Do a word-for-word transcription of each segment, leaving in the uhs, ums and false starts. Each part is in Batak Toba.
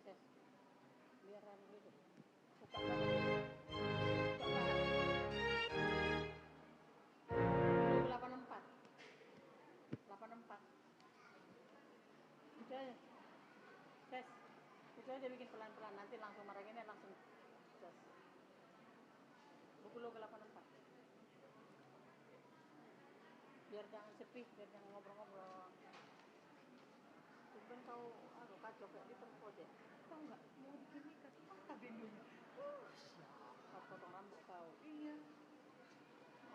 Tes. Biar anu dulu. Buka. Buka. Delapan empat. Delapan empat. Itu aja. Tes. Itu aja, bikin pelan-pelan, nanti langsung maragene, langsung. Tes. Buku logo delapan empat. Biar jangan sepi, biar jangan ngobrol-ngobrol. Tumben kau, anu, kacau kayak di tempat ya. Tahu nggak? Mau bikin nikah, tahu nggak, Bendul? Oh, siapa? Pas potong rambut kau. Iya.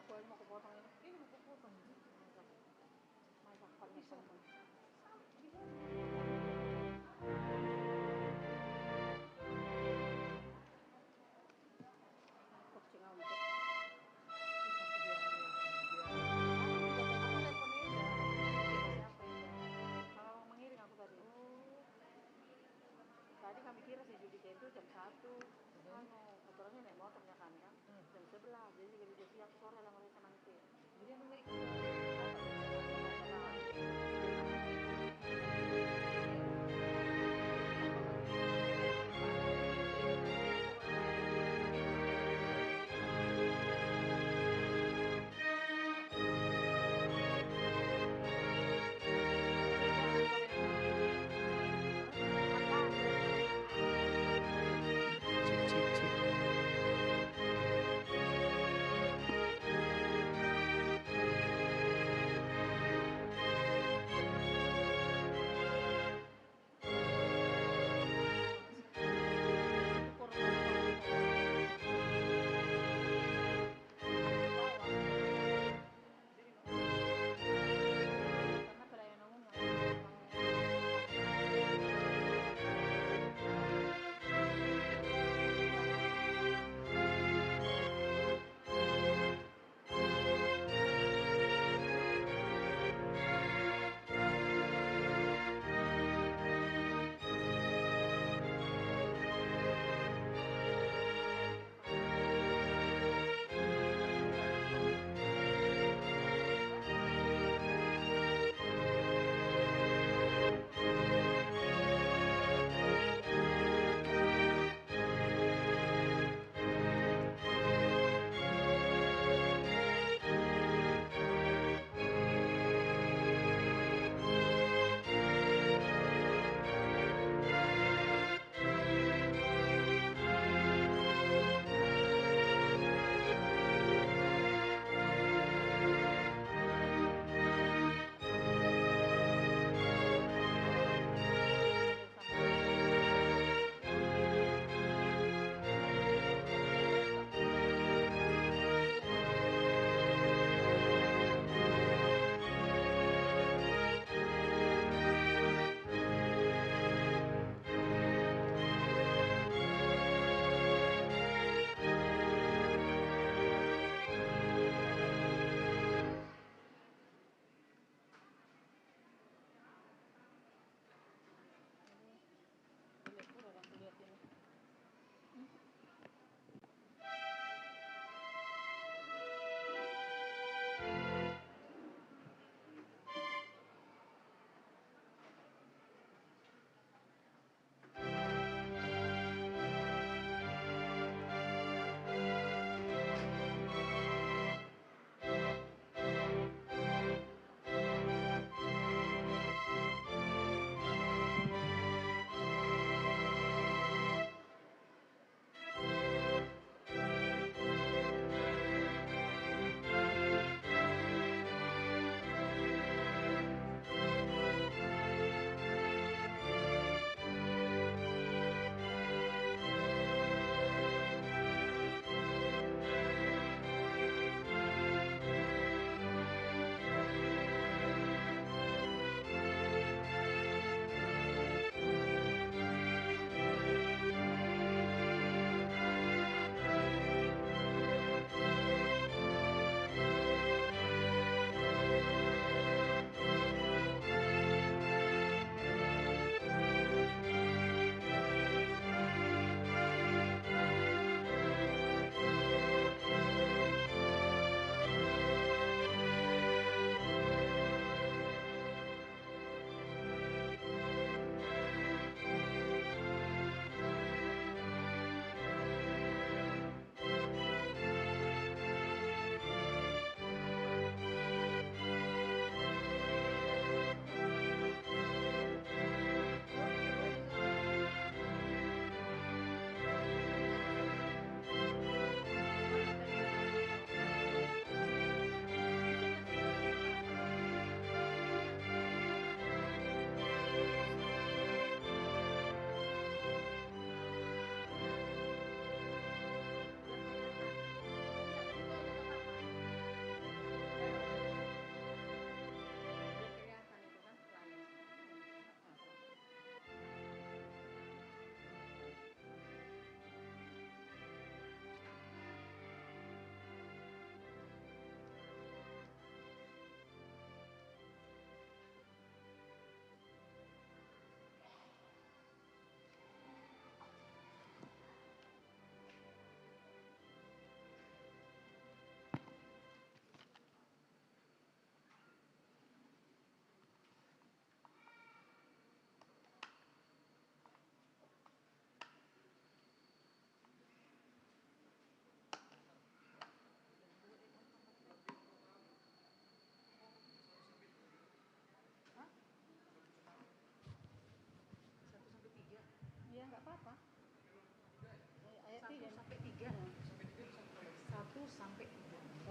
Aku aja mau kepotong ini. Ini mau kepotong. Masa, masa pakai sambal. Bisa. Sama, bisa. Kucing amat. Bisa aku biarin, biarin. Aku telepon ini. Siapa itu? Kalau mengiring aku tadi. Oh. Tadi kami kira si Judika itu jam satu. Hmm. Anu, aturannya naik motornya kan, kan? Hmm. Jam sebelas, jadi dia siap sore lah mereka nanti. Jadi anu lagi.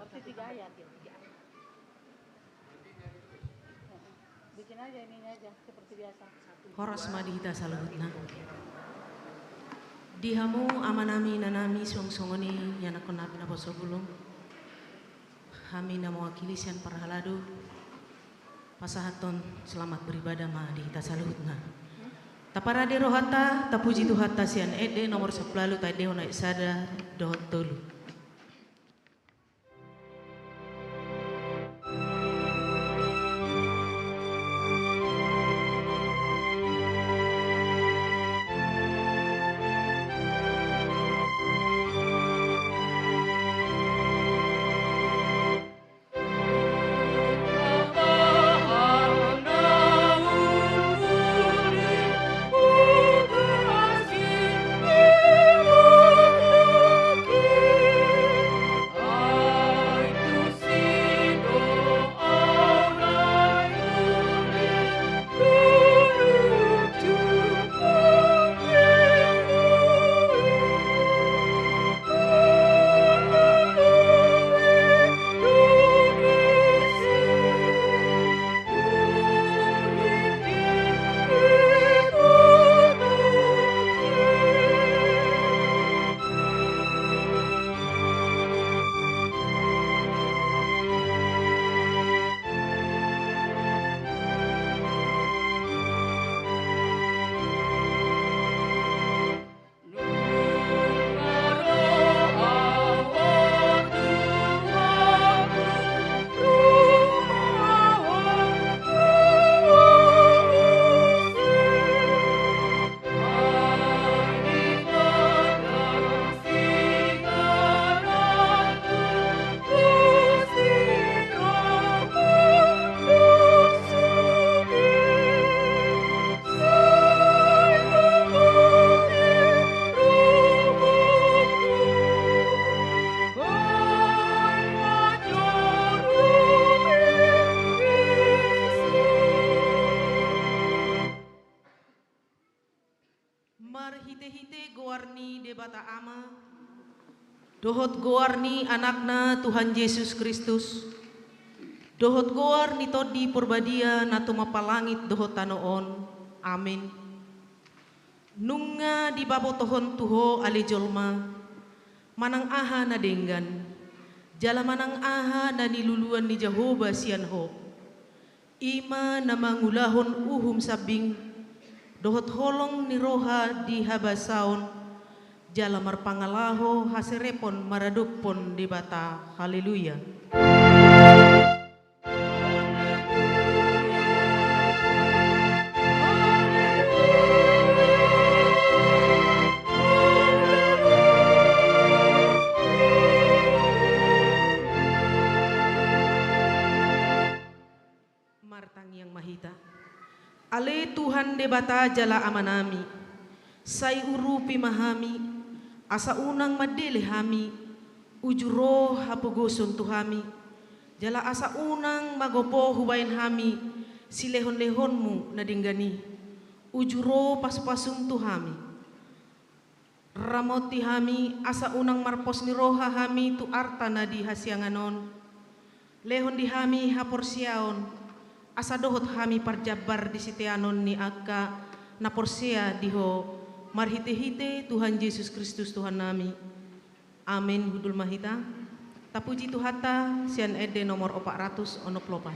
Tiga ayat. Bikin aja ininya aja, seperti biasa. Horas ma di hita saluhutna. Di hamu amanami, inanami, suang songon i ianakhonnami naposobulung. Hami na mewakili sian parhalado, pasahathon selamat beribadah ma di hita saluhutna. Taparade rohanta, tapuji Tuhanta sian ende nomor sampulu ualu, taendehon ayat sada dohot tolu. Marhitehite goar ni Debata Ama, dohot goar ni Anakna Tuhan Jesus Kristus, dohot goar ni Tondi Porbadia na tumompa langit dohot tano on. Amen. Nunga dipabotohon tu ho ale jolma, manang aha na denggan, jala manang aha na niluluan ni Jahowa sian ho. I ma na mangulahon uhum sambing dohot holong ni roha di habasaon, jala marpangalaho haserepon maradophon Debata. Haleluya. Martangiang ma hita. Ale Tuhan Debata jala Amanami, sai urupi ma hami, asa unang mandele hami, uju ro hapogoson tu hami, jala asa unang magopo hubahen hami silehonlehonmu na denggan i, uju ro pasupasum tu hami. Ramoti hami, asa unang marpos ni roha hami tu arta na di hasiangan on. Lehon di hami haporseaon, asa dohot hami parjambar di siteanon ni angka na porsea di ho, marhitehite Tuhan Jesus Kristus Tuhannami. Amen. Hundul ma hita. Tapuji Tuhanta sian ende nomor opat ratus onom pulu opat.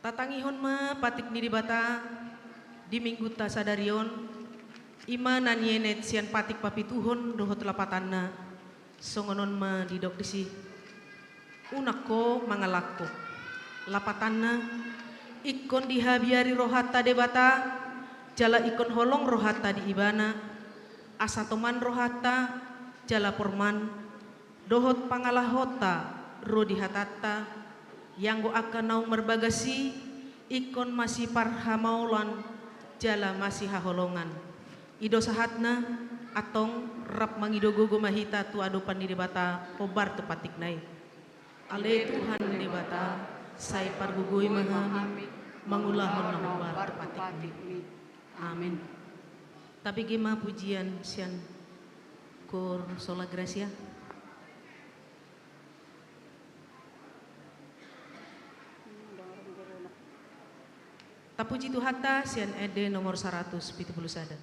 Tatangihon ma patik ni Debata di minggunta sadari on, i ma na nienet sian patik papituhon dohot lapatanna, songon on ma didok disi. Unang ho mangalangko. Lapatanna, ingkon dihabiari rohanta Debata, jala ingkon holong rohanta di Ibana, asa toman rohanta, jala porman, dohot pangalahonta ro di hatanta, ianggo angka naung marbagas i, ingkon masiparhamaolan jala masihaholongan. I do sahatna, antong rap mangido gogo ma hita tu adopan ni Debata, hombar tu patikna i. Ale Tuhan Debata, sai pargogoi ma hami, mangulahon na hombar tu patikmi. Amen. Tabege ma pujian sian Koor Sola Gratia. Tapuji Tuhanta sian ende nomor saratus pitu pulu sada.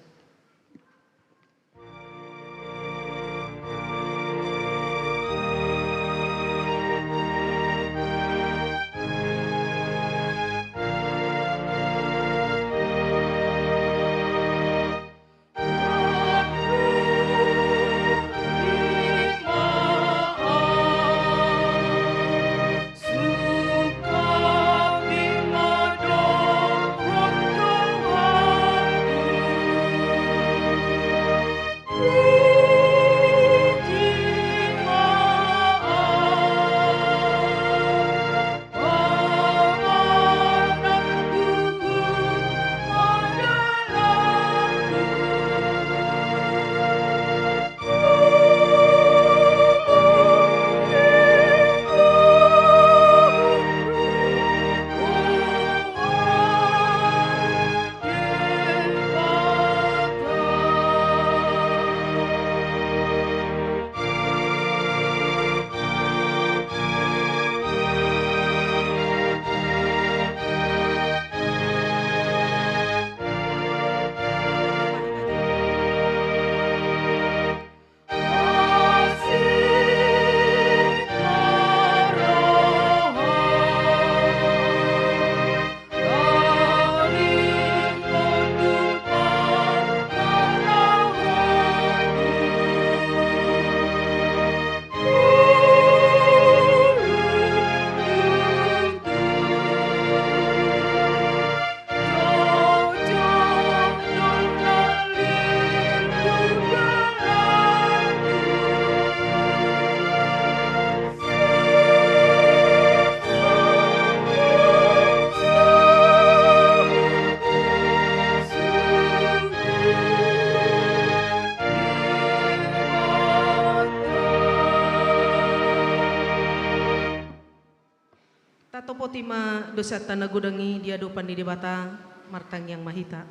Tatopoti ma dosanta na godang i di adopan ni Debata, martangiang ma hita.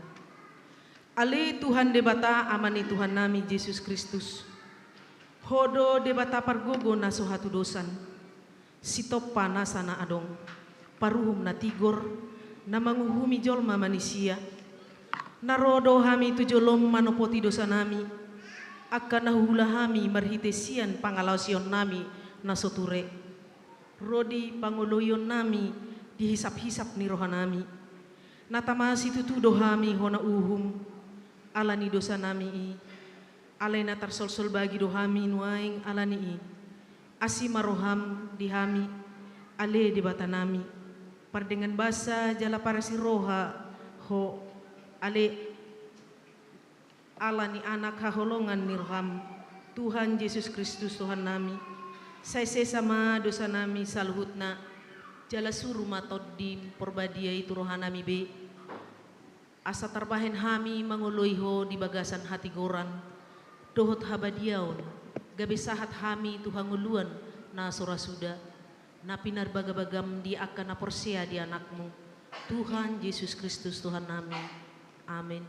Ale Tuhan Debata, Ama ni Tuhannami Jesus Kristus, Ho do Debata pargogo na so hatudosan, sitompa nasa na adong, paruhum na tigor, na manguhumi jolma manisia. Na ro do hami tu jolom manopoti dosanami, angka na huula hami marhite sian pangalaosionnami na so ture. Ro di pangoloionnami di hisaphisap ni rohanami. Na tama situtu do hami hona uhum, ala ni dosanami i. Alai na tarsolsol bagi do hami nuaeng ala ni i. Asi ma roham di hami, ale Debatanami. Pardenggan basa jala parasi roha Ho, ale ala ni Anak haholongan ni roham, Tuhan Jesus Kristus Tuhannami. Sai sesa ma dosanami saluhutna, jala suru ma Tondim Porbadia i tu rohanami be. Asa tarbahen hami mangoloi Ho di bagasan hatigoran dohot habadiaon, gabe sahat hami tu hangoluan na so ra suda, na pinarbagabagam di angka na porsea di Anakmu, Tuhan Jesus Kristus Tuhannami. Amen.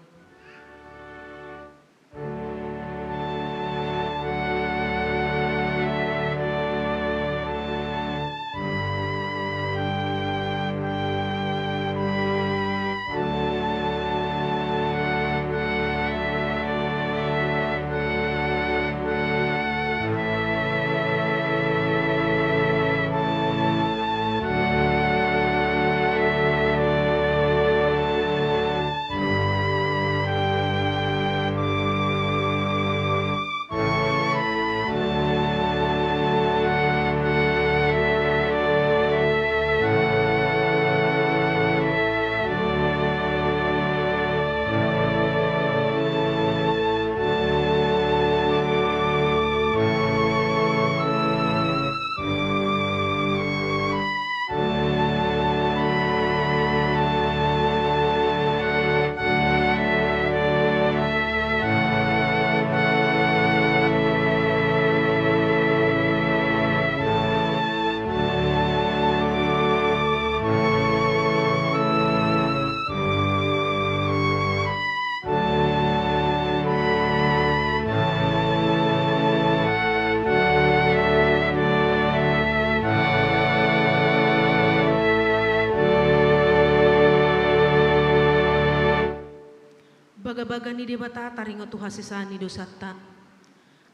Baga ni Debata taringot tu hasesaan ni dosanta.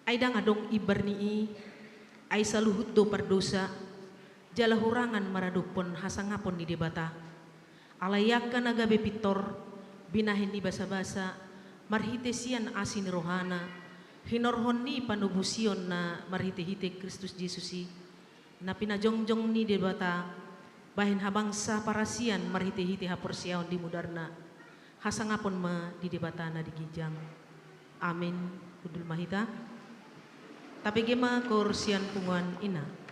Ai ndang adong imbar ni i, ai saluhut do pardosa, jala hurangan maradophon hasangapon ni Debata. Alai angka na gabe pintor, binahen ni basabasa, marhite sian asi ni rohana, hinorhon ni panobusionna marhite-hite Kristus Jesus i, na pinajongjong ni Debata, bahen habangsa parasian marhite-hite haporseaon di mudarna, hasangapon ma di Debata na di ginjang. Amin. Hundul ma hita. Tapege ma koor sian punguan ina.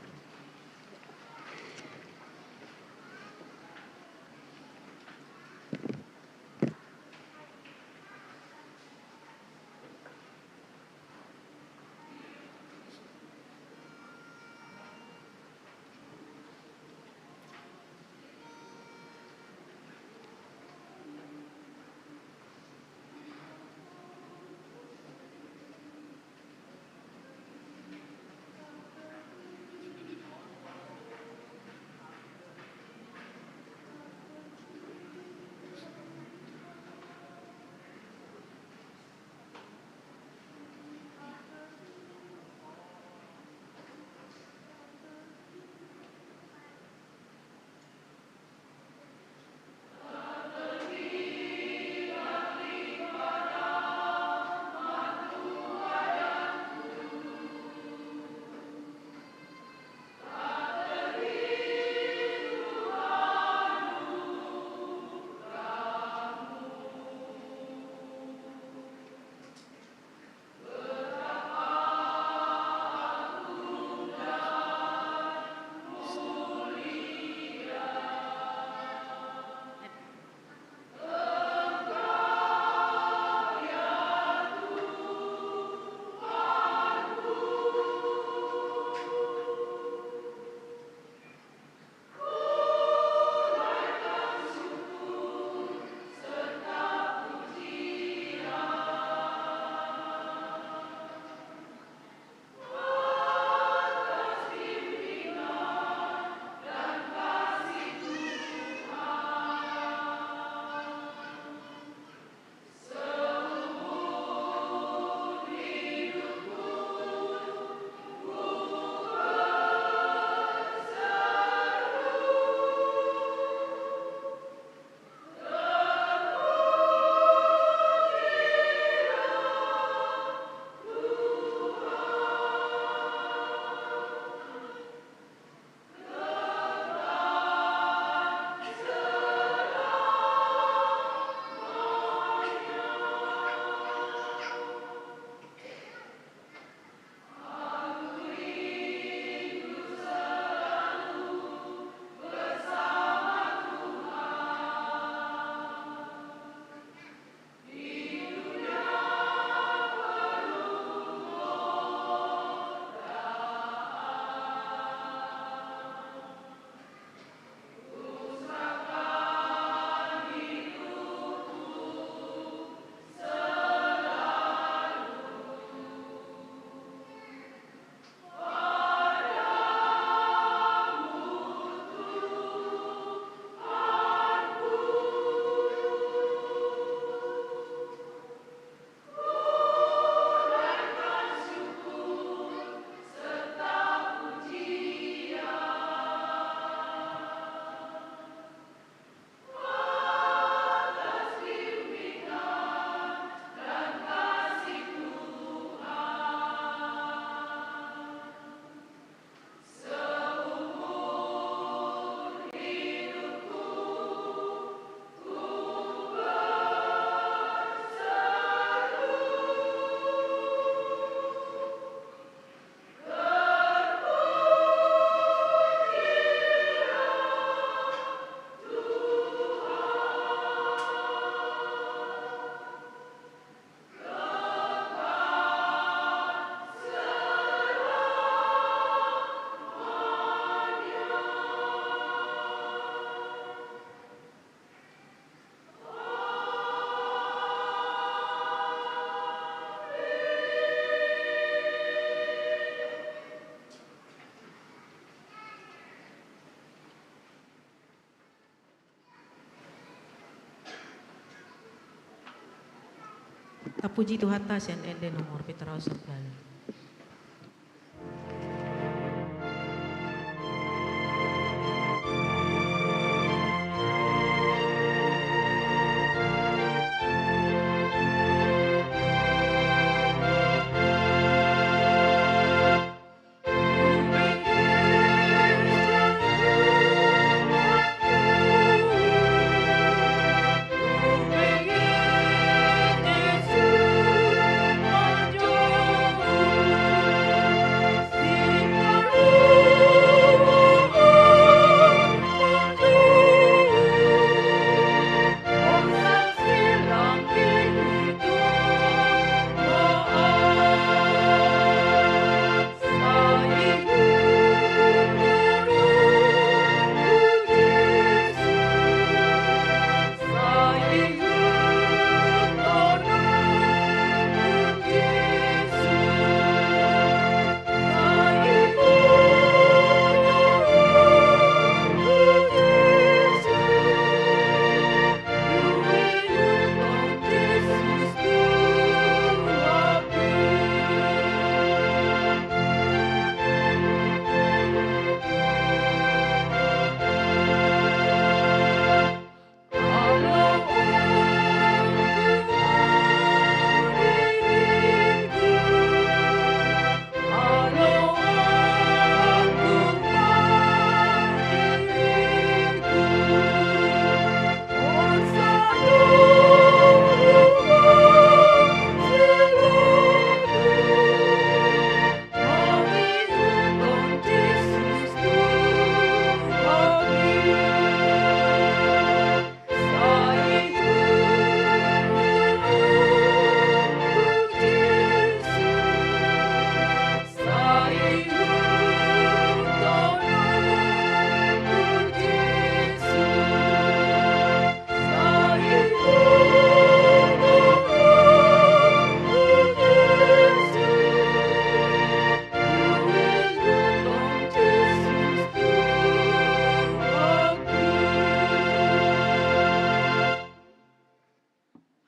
Tapuji Tuhanta sian ende nomor pitu ratus ualu.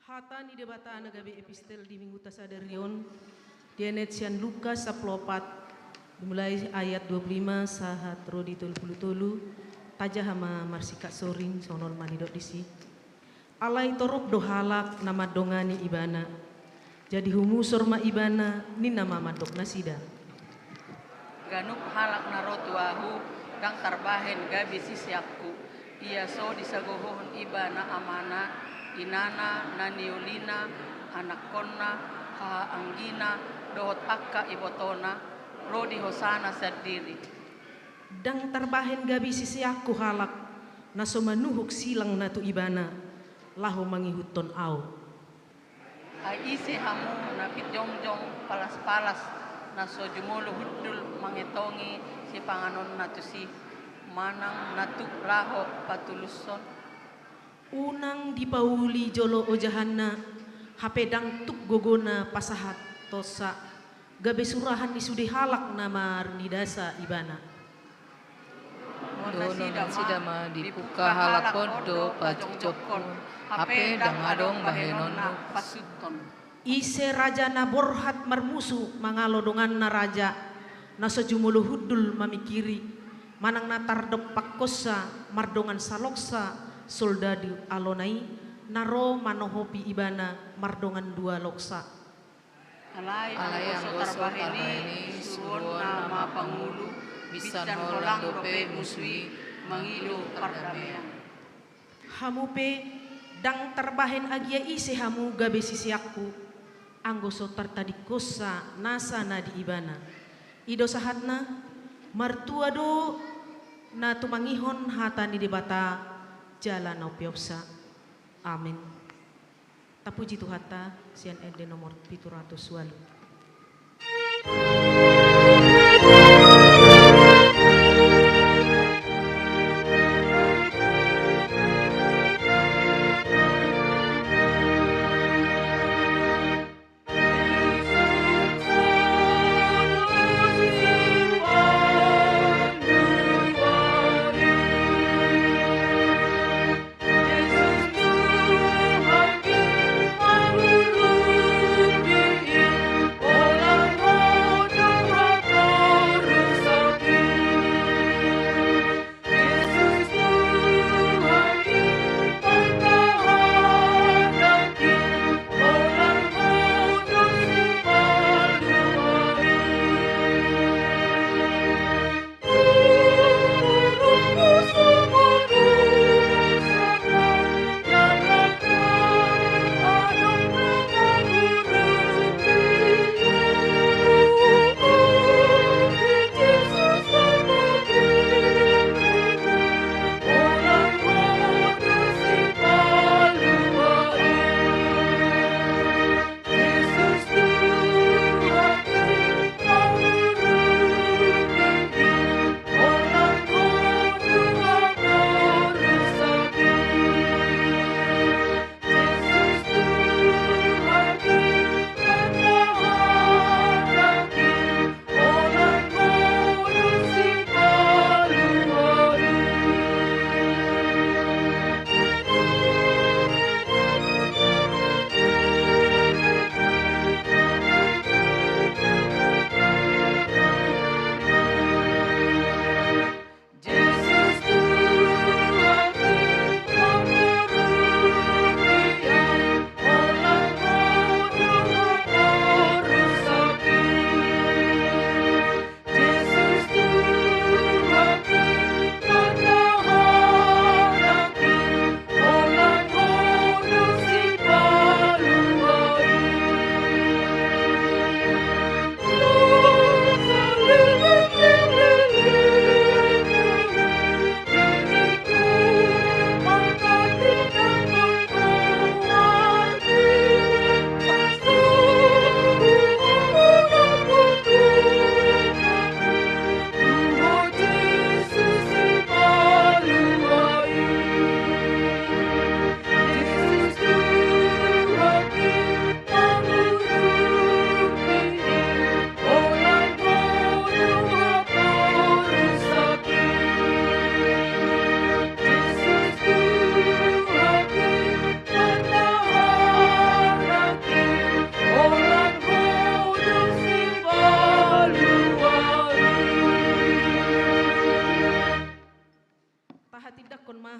Hata ni Debata na gabe epistel di Mingguta sadari on, dienet sian Lukas sampulu opat, dimulai ayat dua pulu lima sahat ro di tolu pulu tolu. Tajaha ma marsingkat soring, songon on ma didok disi. Alai torop do halak na mandongani ibana. Jadi humusor ma ibana, ninna ma mandok nasida. Ganup halak na ro tu ahu, ndang tarbahen gabe siseanku, ia so disagohohon ibana amana, inana, na niolina, anakkonna, hahaanggina, dohot angka ibotona, ro di hosana sandiri. Ndang tarbahen gabe siseanku halak, na so manuhuk silangna tu ibana, laho mangihuthon ahu. Ai ise hamu na pinjongjong palaspalas, na so jumolo hundul mangetongi sipanganonna tusi, manang na tuk laho patulushon? Unang dipauli jolo ojahanna, hape ndang tuk gogona pasahathonsa, gabe surahan ni sude halak na marnidasa ibana. Dohonon nasida ma, dipungka halak on do pajongjongkon, hape ndang adong bahenonna pasuthon. Ise raja na borhat marmusu mangalo donganna raja, na so jumolo hundul mamingkiri, manang na tardompakhonsa mardongan saloksa soldadu alona i, na ro manohopi ibana mardongan dua loksa. Alai anggo so tarbahen i, suruonna ma pangulu, binsan holan dope musu i mangido pardamean. Hamu pe, ndang tarbahen agia ise hamu gabe siseanku, anggo so tartadingkonsa nasa na di ibana. I do sahatna. Martua do na tumangihon hata ni Debata jala na umpeopsa. Amen. Tapuji Tuhanta sian ende nomor pitu ratus ualu.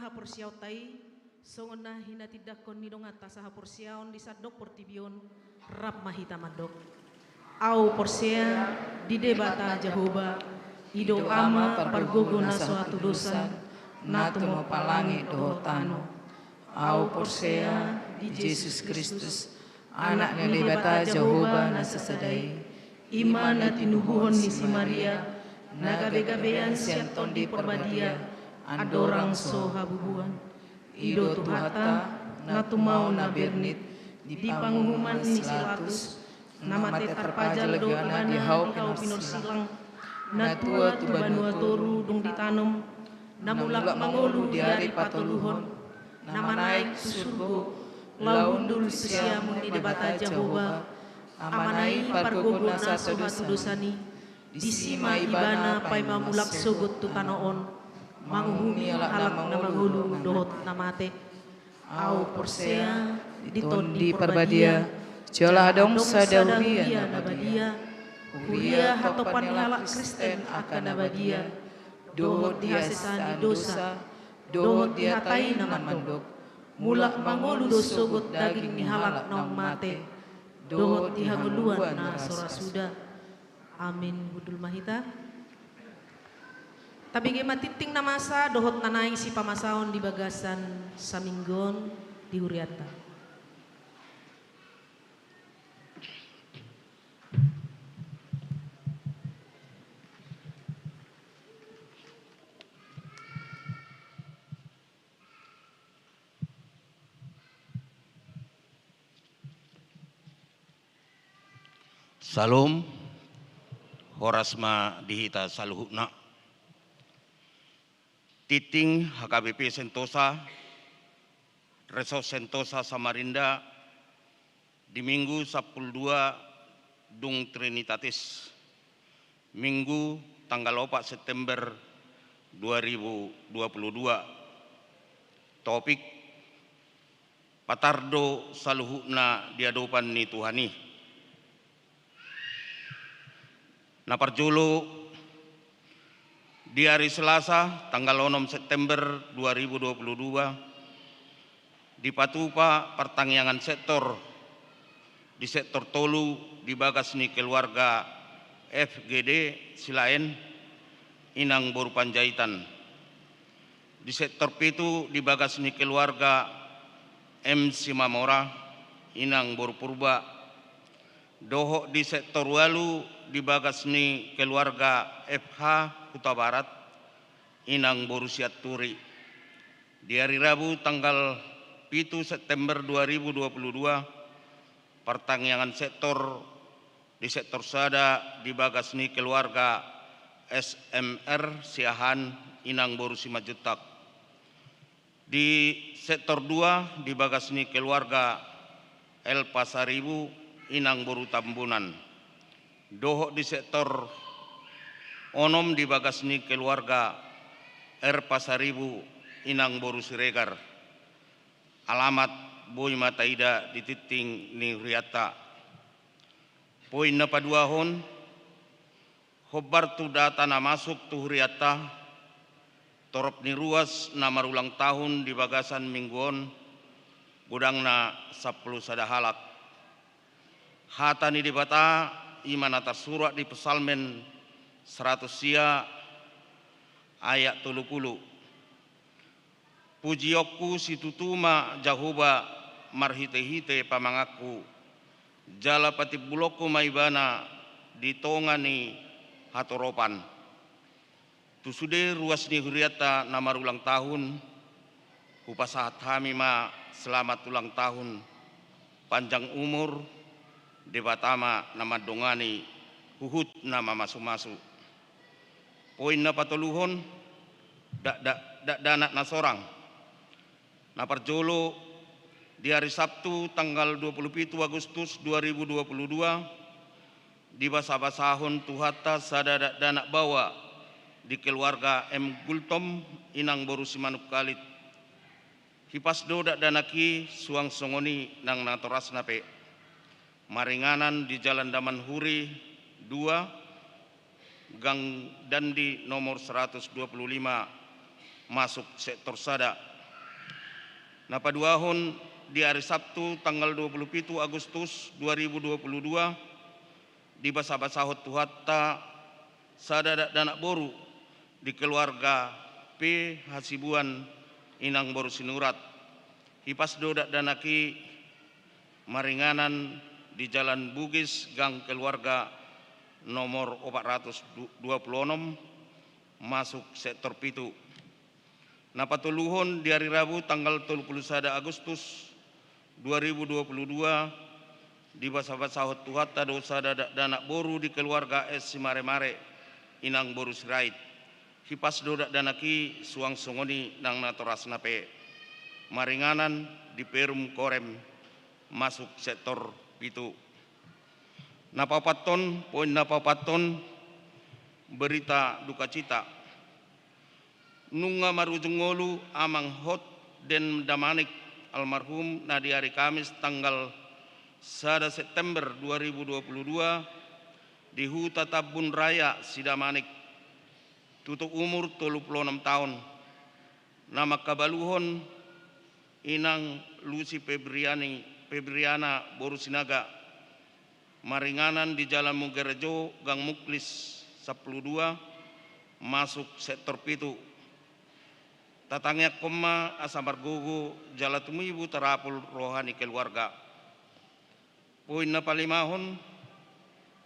Haporseaonta i, songon na hinatindangkon ni donganta sahaporseaon di sandok portibi on, rap ma hita mandok. Ahu porsea di Debata Jahowa, i do Ama pargogo na so hatudosan, na tumompa langit dohot tano. Ahu porsea di Jesus Kristus, Anak ni Debata Jahowa na sasada i, i ma na tinubuhon ni si Maria, na gabegabean sian Tondi Parbadia, andorang so habubuhan. I do Tuhanta, na tumaon na bernit di panguhuman ni si Pilatus, na mate tarpajal do Ibana di hau pinarsilang, na tua tu banua toru dung ditanom, na mulak mangolu di ari patoluhon, na manaek tu surgo, laho hundul tu siamun ni Debata Jahowa, Amana i pargogo na so hatudosan i, disi ma Ibana paima mulak sogot tu tano on, manguhumi halak na mangolu dohot na mate. Ahu porsea di Tondi Parbadia, jala adong sada huria na badia, huria hatopan ni halak Kristen angka na badia, dohot di hasesaan ni dosa, dohot di hata i na mandok, mulak mangolu do sogot daging ni halak naung mate, dohot di hangoluan na so ra suda. Amin. Hundul ma hita. Tabege ma tingting na masa dohot na naeng sipamasaon di bagasan saminggu on di hurianta. Syalom. Horas ma di hita saluhutna. Tingting H K B P Sentosa, Resort Sentosa Samarinda, di Minggu sampulu dua dung Trinitatis, Minggu tanggal opat September dua ribu dua puluh dua. Topik: Patar do saluhutna di adopan ni Tuhan i. Na parjolo, di ari Selasa tanggal onom September dua ribu dua puluh dua, dipatupa partangiangan sektor di sektor tolu di bagas ni keluarga F G D Silaen, inang boru Panjaitan. Di sektor pitu di bagas ni keluarga M Simamora, inang boru Purba, dohot di sektor ualu di bagas ni keluarga F H Hutabarat, inang boru Sianturi. Di ari Rabu tanggal pitu September dua ribu dua puluh dua, partangiangan sektor di sektor sada di bagas ni keluarga S M R Siahaan, inang boru Simanjuntak. Di sektor dua di bagas ni keluarga L Pasaribu, inang boru Tambunan. Dohot di sektor onom di bagas ni keluarga R Pasaribu, inang boru Siregar. Alamat boi ma taida di tingting ni hurianta. Poin na paduahon, hombar tu data na masuk tu hurianta, torop ni ruas na marulang tahun di bagasan minggu on, godangna sampulu sada halak. Hata ni Debata i ma na tarsurat di Psalmen saratus sia ayat tolu pulu: Pujionku situtu ma Jahowa marhitehite pamanganku, jala patimbulonku ma Ibana di tonga ni hatoropan. Tu sude ruas ni hurianta na marulang tahun, hupasahat hami ma selamat ulang tahun, panjang umur, Debata ma na mandongani huhut na mamasumasu. Poin na patoluhon, dak-, dak-, dakdanak na sorang. Na parjolo, di ari Sabtu tanggal dua pulu pitu Agustus dua ribu dua pulu dua, dibasabasahon Tuhanta sada dakdanak baoa di keluarga M Gultom, inang boru Simanungkalit. Hipas do dakdanak i suang songon i nang natorasna pe. Maringanan di Jalan Damanhuri dua, Gang Dandi nomor seratus dua puluh lima, masuk sektor sada. Na paduahon, di ari Sabtu tanggal dua puluh pitu Agustus dua ribu dua puluh dua, dibasabasahon Tuhanta sada dakdanak boru di keluarga P Hasibuan, inang boru Sinurat. Hipas do dakdanak i maringanan di Jalan Bugis, gang Keluarga, nomor opat ratus dua puluh onom, masuk sektor pitu. Na patoluhon, di ari Rabu tanggal tolu puluh sada Agustus dua ribu dua puluh dua, dibasabasahon Tuhanta do sada dakdanak boru di keluarga S Simaremare, inang boru Sirait. Hipas do dakdanak i suang songon i nang natorasna pe, maringanan di Perum Korem, masuk sektor pitu. Na paopathon, poin na paopathon, berita dukacita. Nunga marujung ngolu amang Hot Dendamanik almarhum, na di ari Kamis tanggal sada September dua ribu dua puluh dua, di Huta Tambun Raya Sidamanik, tutu umur tolu puluh onom taon. Na mangkabaluhon, inang Lusi Febriani, Febriana boru Sinaga, maringanan di Jalan Mugerejo, Gang Muklis sampulu dua, masuk sektor pitu. Tatangiangkon ma asa margogo jala tumibu tarapul roha ni keluarga. Poin na palimahon,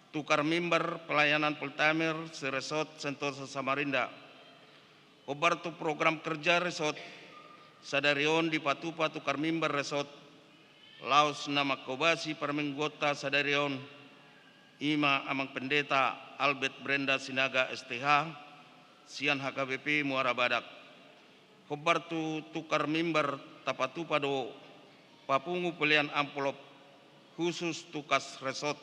tukar mimbar pelayanan Poltamer se-Resort Sentosa Samarinda. Hombar tu program kerja Resort, sadari on dipatupa tukar mimbar Resort laos na manghobasi parmingguonta sadari on, i ma Amang Pendeta Albert Brenda Sinaga, S T H, sian H K B P Muara Badak. Hombar tu tukar mimbar tapatupa do papungu pelean amplop khusus tu kas Resort.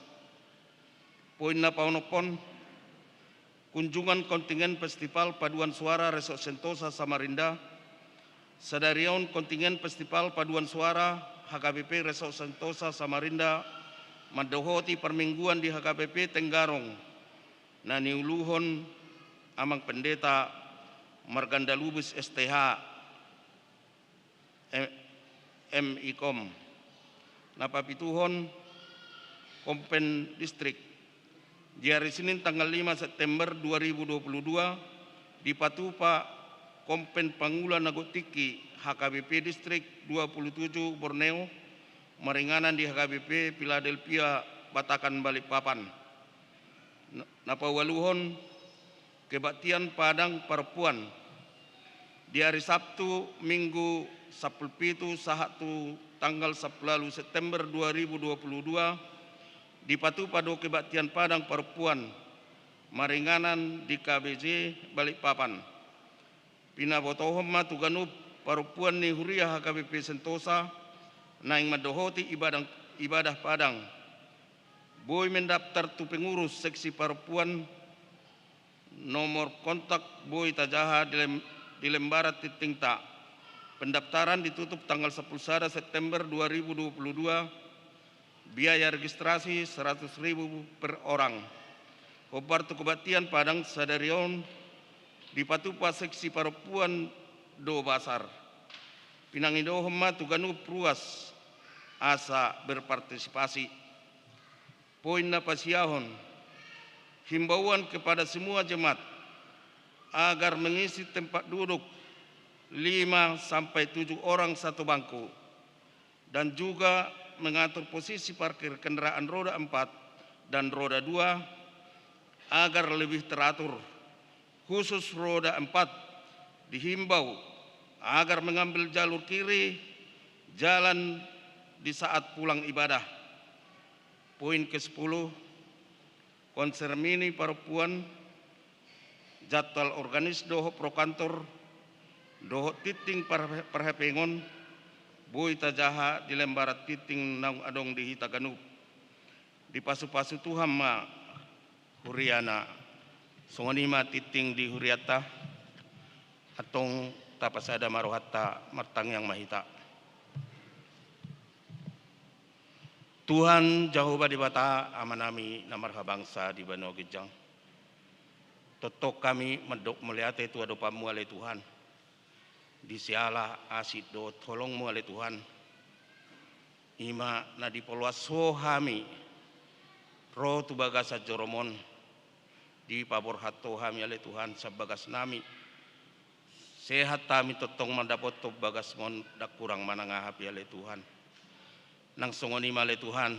Poin na paonomhon, kunjungan kontingen festival paduan suara Resort Sentosa Samarinda. Sadari on kontingen festival paduan suara H K B P Resort Sentosa Samarinda mandohoti parmingguan di H K B P Tenggarong, na niuluhon Amang Pendeta Marganda Lubis, S T H, M-, M I Kom. Na papituhon, Kompen Distrik. Di ari Senin tanggal lima September dua ribu dua puluh dua, dipatupa Kompen Pangula na gok tingki H K B P Distrik dua puluh tujuh Borneo, maringanan di H K B P Philadelphia Batakan Balikpapan. Na, na paualuhon, kebaktian Padang Parompuan. Di ari Sabtu, Minggu sampulu pitu sahat tu tanggal sampulu ualu September dua ribu dua puluh dua, dipatupa do kebaktian Padang Parompuan maringanan di K B J Balikpapan. Pinabotohon ma tu ganup parompuan ni huria H K B P Sentosa naeng mandohoti ibadah, ibadah Padang. Boi mendaftar tu pengurus seksi parompuan, nomor kontak boi tajaha di lem-, di lembaran tingtingta. Pendaftaran ditutup tanggal sampulu sada September dua ribu dua puluh dua, biaya registrasi seratus ribu per orang. Hombar tu kebaktian Padang sadari on dipatupa seksi parompuan do basar. Pinangidohon ma tu ganup ruas asa berpartisipasi. Poin na pasiahon, himbauan kepada semua jemaat agar mengisi tempat duduk lima sampai tujuh orang satu bangku, dan juga mengatur posisi parkir kendaraan roda empat dan roda dua agar lebih teratur. Khusus roda empat dihimbau agar mengambil jalur kiri jalan di saat pulang ibadah. Poin kesepuluh, konsermini parompuan, jadwal organis dohot pro kantor, dohot tingting par-, parhepengon, boi tajaha di lembaran tingting naung adong di hita ganup. Dipasupasu Tuhan ma huriana. Songon i ma tingting di hurianta, antong tapasada ma rohanta, martangiang ma hita. Tuhan Jahowa Debata, Amanami na marhabangsa di banua ginjang, tongtong hami mandok mauliate tu adopanmu ale Tuhan. Di siala asi dohot holong-Mu ale Tuhan, i ma na dipoloas Ho hami ro tu bagasan joro-Mon, dipaborhat Ho hami ale Tuhan sian bagas nami. Sehat hami tongtong mandapothon bagas-Mon, ndang kurang manang aha pe ale Tuhan. Nang songon i ma ale Tuhan,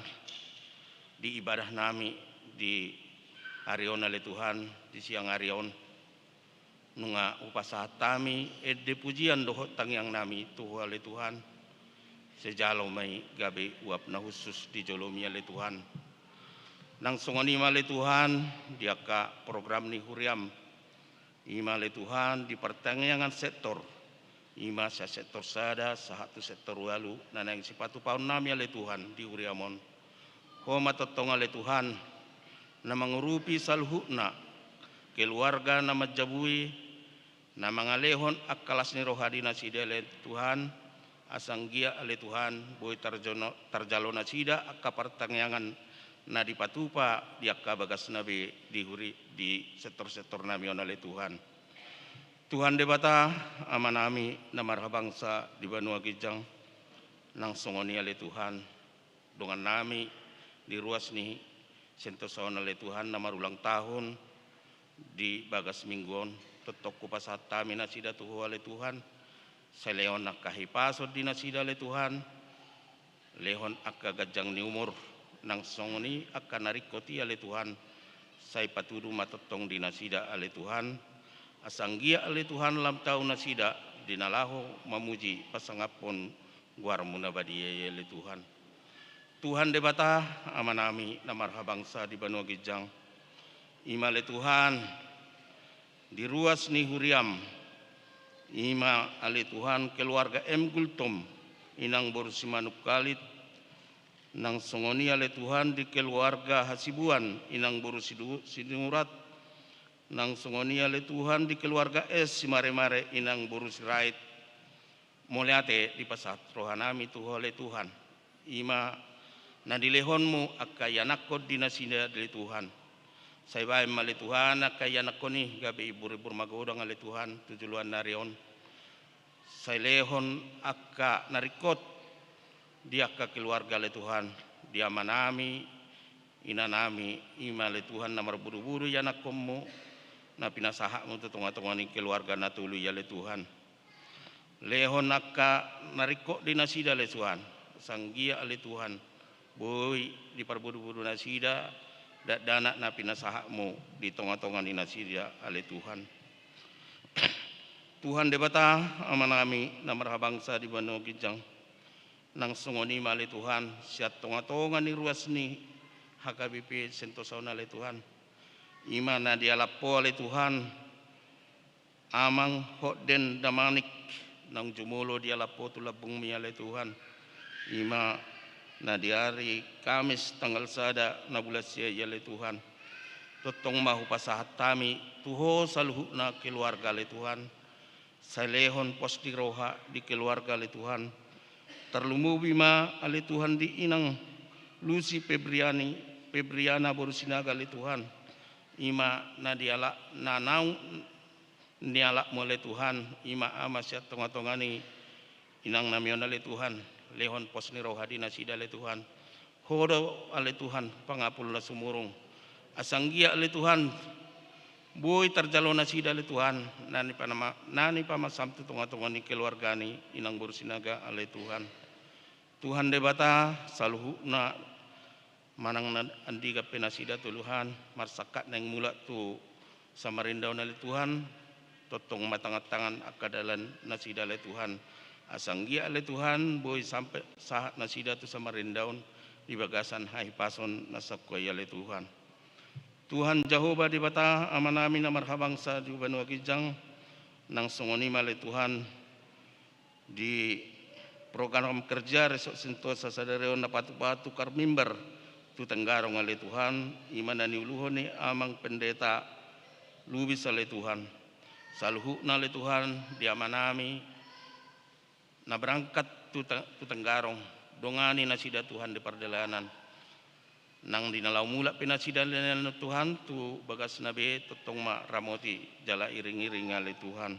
di ibadah nami di ari on ale Tuhan, di siang ari on, nunga hupasahat hami ende pujian dohot tangiang nami tu Ho ale Tuhan. Sai jalo ma i gabe uap na hushus di jolo-Mi ale Tuhan. Nang songon i ma ale Tuhan, di angka program ni huria-M, i ma ale Tuhan di partangiangan sektor, i ma sian sektor sada sahat tu sektor ualu na naeng sipatupaon nami ale Tuhan di huria-M on. Ho ma tongtong ale Tuhan na mangurupi saluhutna keluarga na manjabui, na mangalehon angka las ni roha di nasida ale Tuhan, asa anggiat ale Tuhan boi tarjono-, tarjalo nasida angka partangiangan na dipatupa di angka bagasna be di huri-, di sektor-sektor nami on ale Tuhan. Tuhan Debata, Ama nami na marhabangsa di banua ginjang, nang songon i ale Tuhan, dongan nami di ruas ni sentosa on ale Tuhan na marulang tahun di bagas minggu on, tongtong hupasahat hami nasida tu Ho ale Tuhan. Sai lehon angka hahipason di nasida ale Tuhan, lehon angka ganjang ni umur, nang songon i angka na ringkot i ale Tuhan, sai patudu ma tongtong di nasida ale Tuhan, asa anggiat ale Tuhan lam tau nasida di na laho mamuji pasangaphon goar-Mu na badia i ale Tuhan. Tuhan Debata, Ama nami na marhabangsa di banua ginjang, i ma ale Tuhan di ruas ni huria-M, i ma ale Tuhan keluarga M Gultom, inang boru Simanungkalit, nang songon i ale Tuhan di keluarga Hasibuan, inang boru Sidu-, Sinurat, nang songon i ale Tuhan di keluarga S Simaremare, inang boru Sirait. Mauliate dipasahat roha nami tu Ho ale Tuhan, i ma na dilehon-Mu angka ianakhon di nasida ale Tuhan. Sai bahen ma ale Tuhan angka ianakhon i gabe imbur-imbur magodang ale Tuhan tu joloan ni ari on. Sai lehon angka na ringkot di angka keluarga ale Tuhan, di ama nami, ina nami, i ma ale Tuhan na marboru-boru ianakhon-Mu na pinasahat-Mu tu tonga-tonga ni keluarga na tolu i ale Tuhan. Lehon angka na ringkot di nasida ale Tuhan, asa anggiat ale Tuhan boi diparboru-boru nasida dakdanak na pinasahat-Mu di tonga-tonga ni nasida ale Tuhan. Tuhan Debata, Ama nami na marhabangsa di banua ginjang, nang songon i ma ale Tuhan sian tonga-tonga ni ruas ni H K B P Sentosa on ale Tuhan, i ma na dialap Ho ale Tuhan, Amang Hotden Damanik, naung jumolo dialap Ho tu lambung-Mi ale Tuhan, i ma na di ari Kamis tanggal sada na bulan sia i ale Tuhan. Tongtong ma hupasahat hami tu Ho saluhutna keluarga ale Tuhan. Sai lehon pos ni roha di keluarga ale Tuhan. Tarlumobi ma ale Tuhan di inang Lusi Febriani, Febriana boru Sinaga ale Tuhan, i ma na dialap, na naung nialap-Mu ale Tuhan, i ma ama sian tonga-tonga ni inang nami on ale Tuhan. Lehon pos ni roha di nasida ale Tuhan. Ho do ale Tuhan pangapul na sumurung, asa anggiat ale Tuhan boi tarjalo nasida ale Tuhan na nipanama-, na nipamasaM tu tonga-tonga ni keluarga ni inang boru Sinaga ale Tuhan. Tuhan Debata, saluhutna manang na andigan pe nasida Tuhan, marsangkap naeng mulak tu Samarinda on ale Tuhan, tongtong ma tangan-tangan angka dalan nasida ale Tuhan, asa anggiat ale Tuhan boi sampe sahat nasida tu Samarinda on di bagasan hahipason na sangkua i ale Tuhan. Tuhan Jahowa Debata, Ama nami na marhabangsa di banua ginjang, nang songon i ma ale Tuhan di program kerja Resort Sentosa sadari on na patupa tukar mimbar tu Tenggarong ale Tuhan, i ma na niuluhon ni Amang Pendeta Lubis ale Tuhan. Saluhutna ale Tuhan di ama nami na berangkat tu Te-, tu Tenggarong, dongani nasida Tuhan di pardalanan. Nang di na laho mulak pe nasida ale Tuhan tu bagasna be, tongtong ma ramoti jala iring-iring ale Tuhan.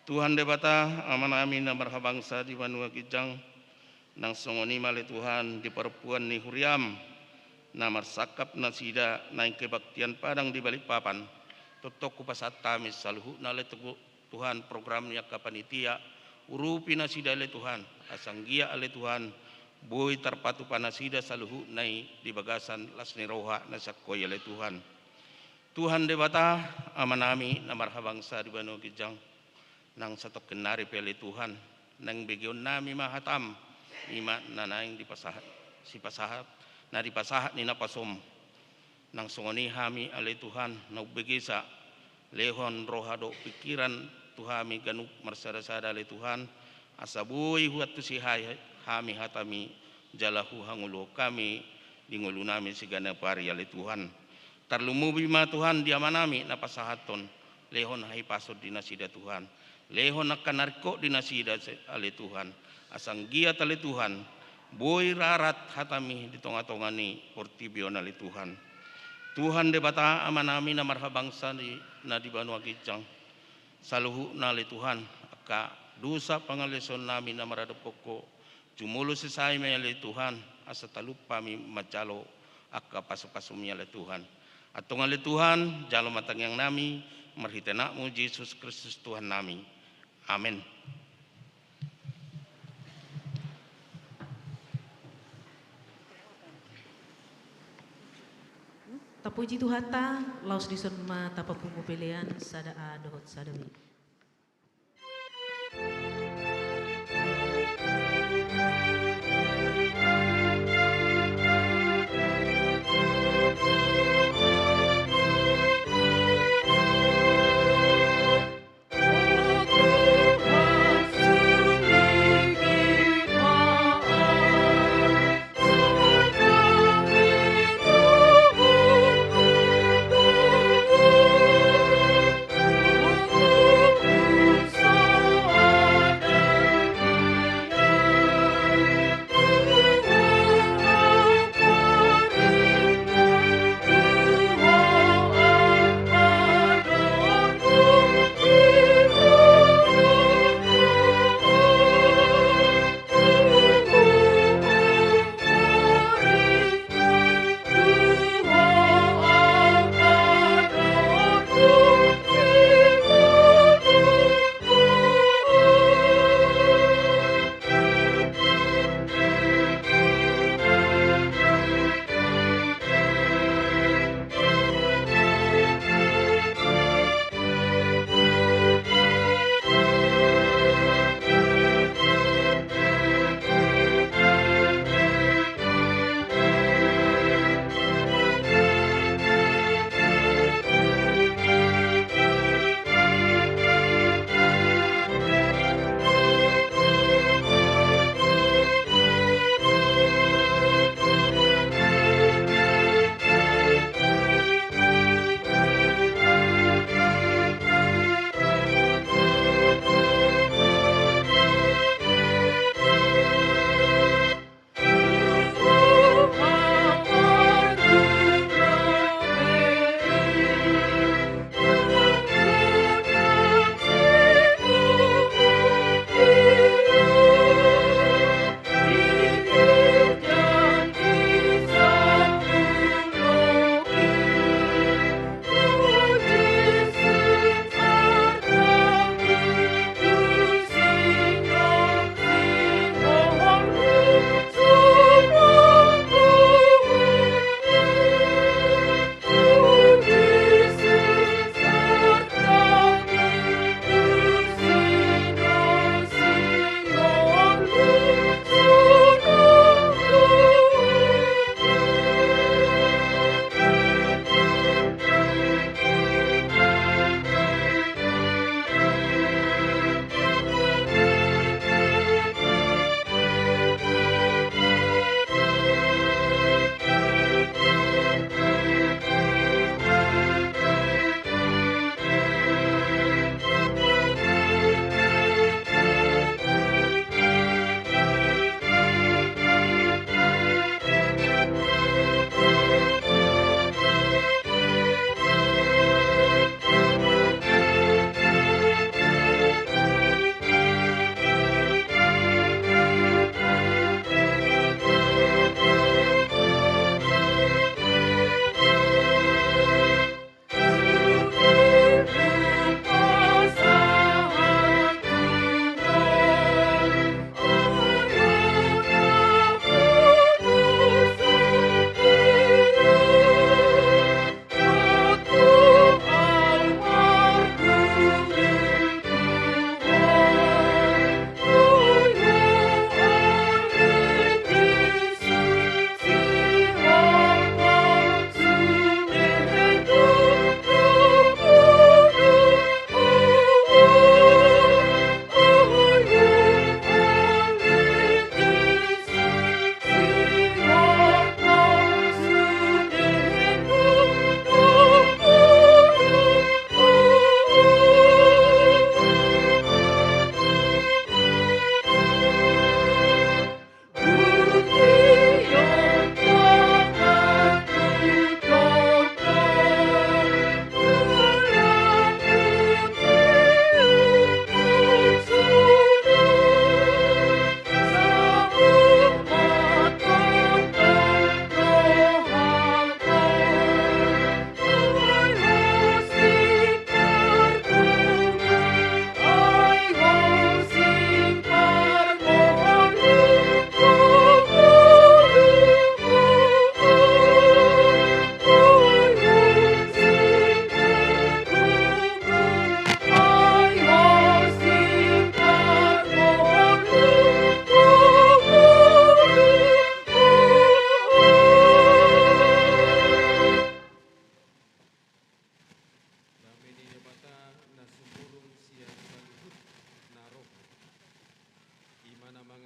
Tuhan Debata, Amanami na marhabangsa di banua ginjang, nang songon i ma ale Tuhan di parompuan ni huriaM, na marsangkap nasida naeng kebaktian padang di Balikpapan, tongtong hupasahat hami saluhutna ale Tu-, Tuhan, program ni angka panitia, urupi nasida ale Tuhan, asa anggiat ale Tuhan, boi tarpatupa nasida saluhutna i di bagasan las ni roha na sangkoi ale Tuhan. Tuhan Debata, Amanami na marhabangsa di banua ginjang, nang satongkin nari pe ale Tuhan, naeng begeonnami ma hataM, i ma na naeng dipasahat, sipasahat, na dipasahat ni napasoM. Nang songon i hami ale Tuhan, na umbegesa, lehon roha dohot pingkiran tu hami ganup marsada-sada ale Tuhan, asa boi huantusi ha-, hami hataMi, jala huhangoluhon hami di ngolunami siganap ari ale Tuhan. Tarlumobi ma Tuhan di amanami na pasahathon, lehon hahipason di nasida Tuhan. Lehon angka na ringkot di nasida se-, ale Tuhan. Asa anggiat ale Tuhan, boi rarat hataMi di tonga-tonga ni portibi on ale Tuhan. Tuhan Debata Amanami na marhabangsa di, na di banua ginjang. Saluhutna ale Tuhan, angka dosa pangalaosionnami na maradophon Ho, jumolo sesa i ma ale Tuhan, asa talup hami manjalo angka pasu-pasuMi ale Tuhan. Antong ale Tuhan, jalo ma tangiangnami, marhite AnakMu Jesus Kristus Tuhannami. Amen. Tapuji Tuhanta, laos dison ma tapapungu pelean sada A dohot sada B.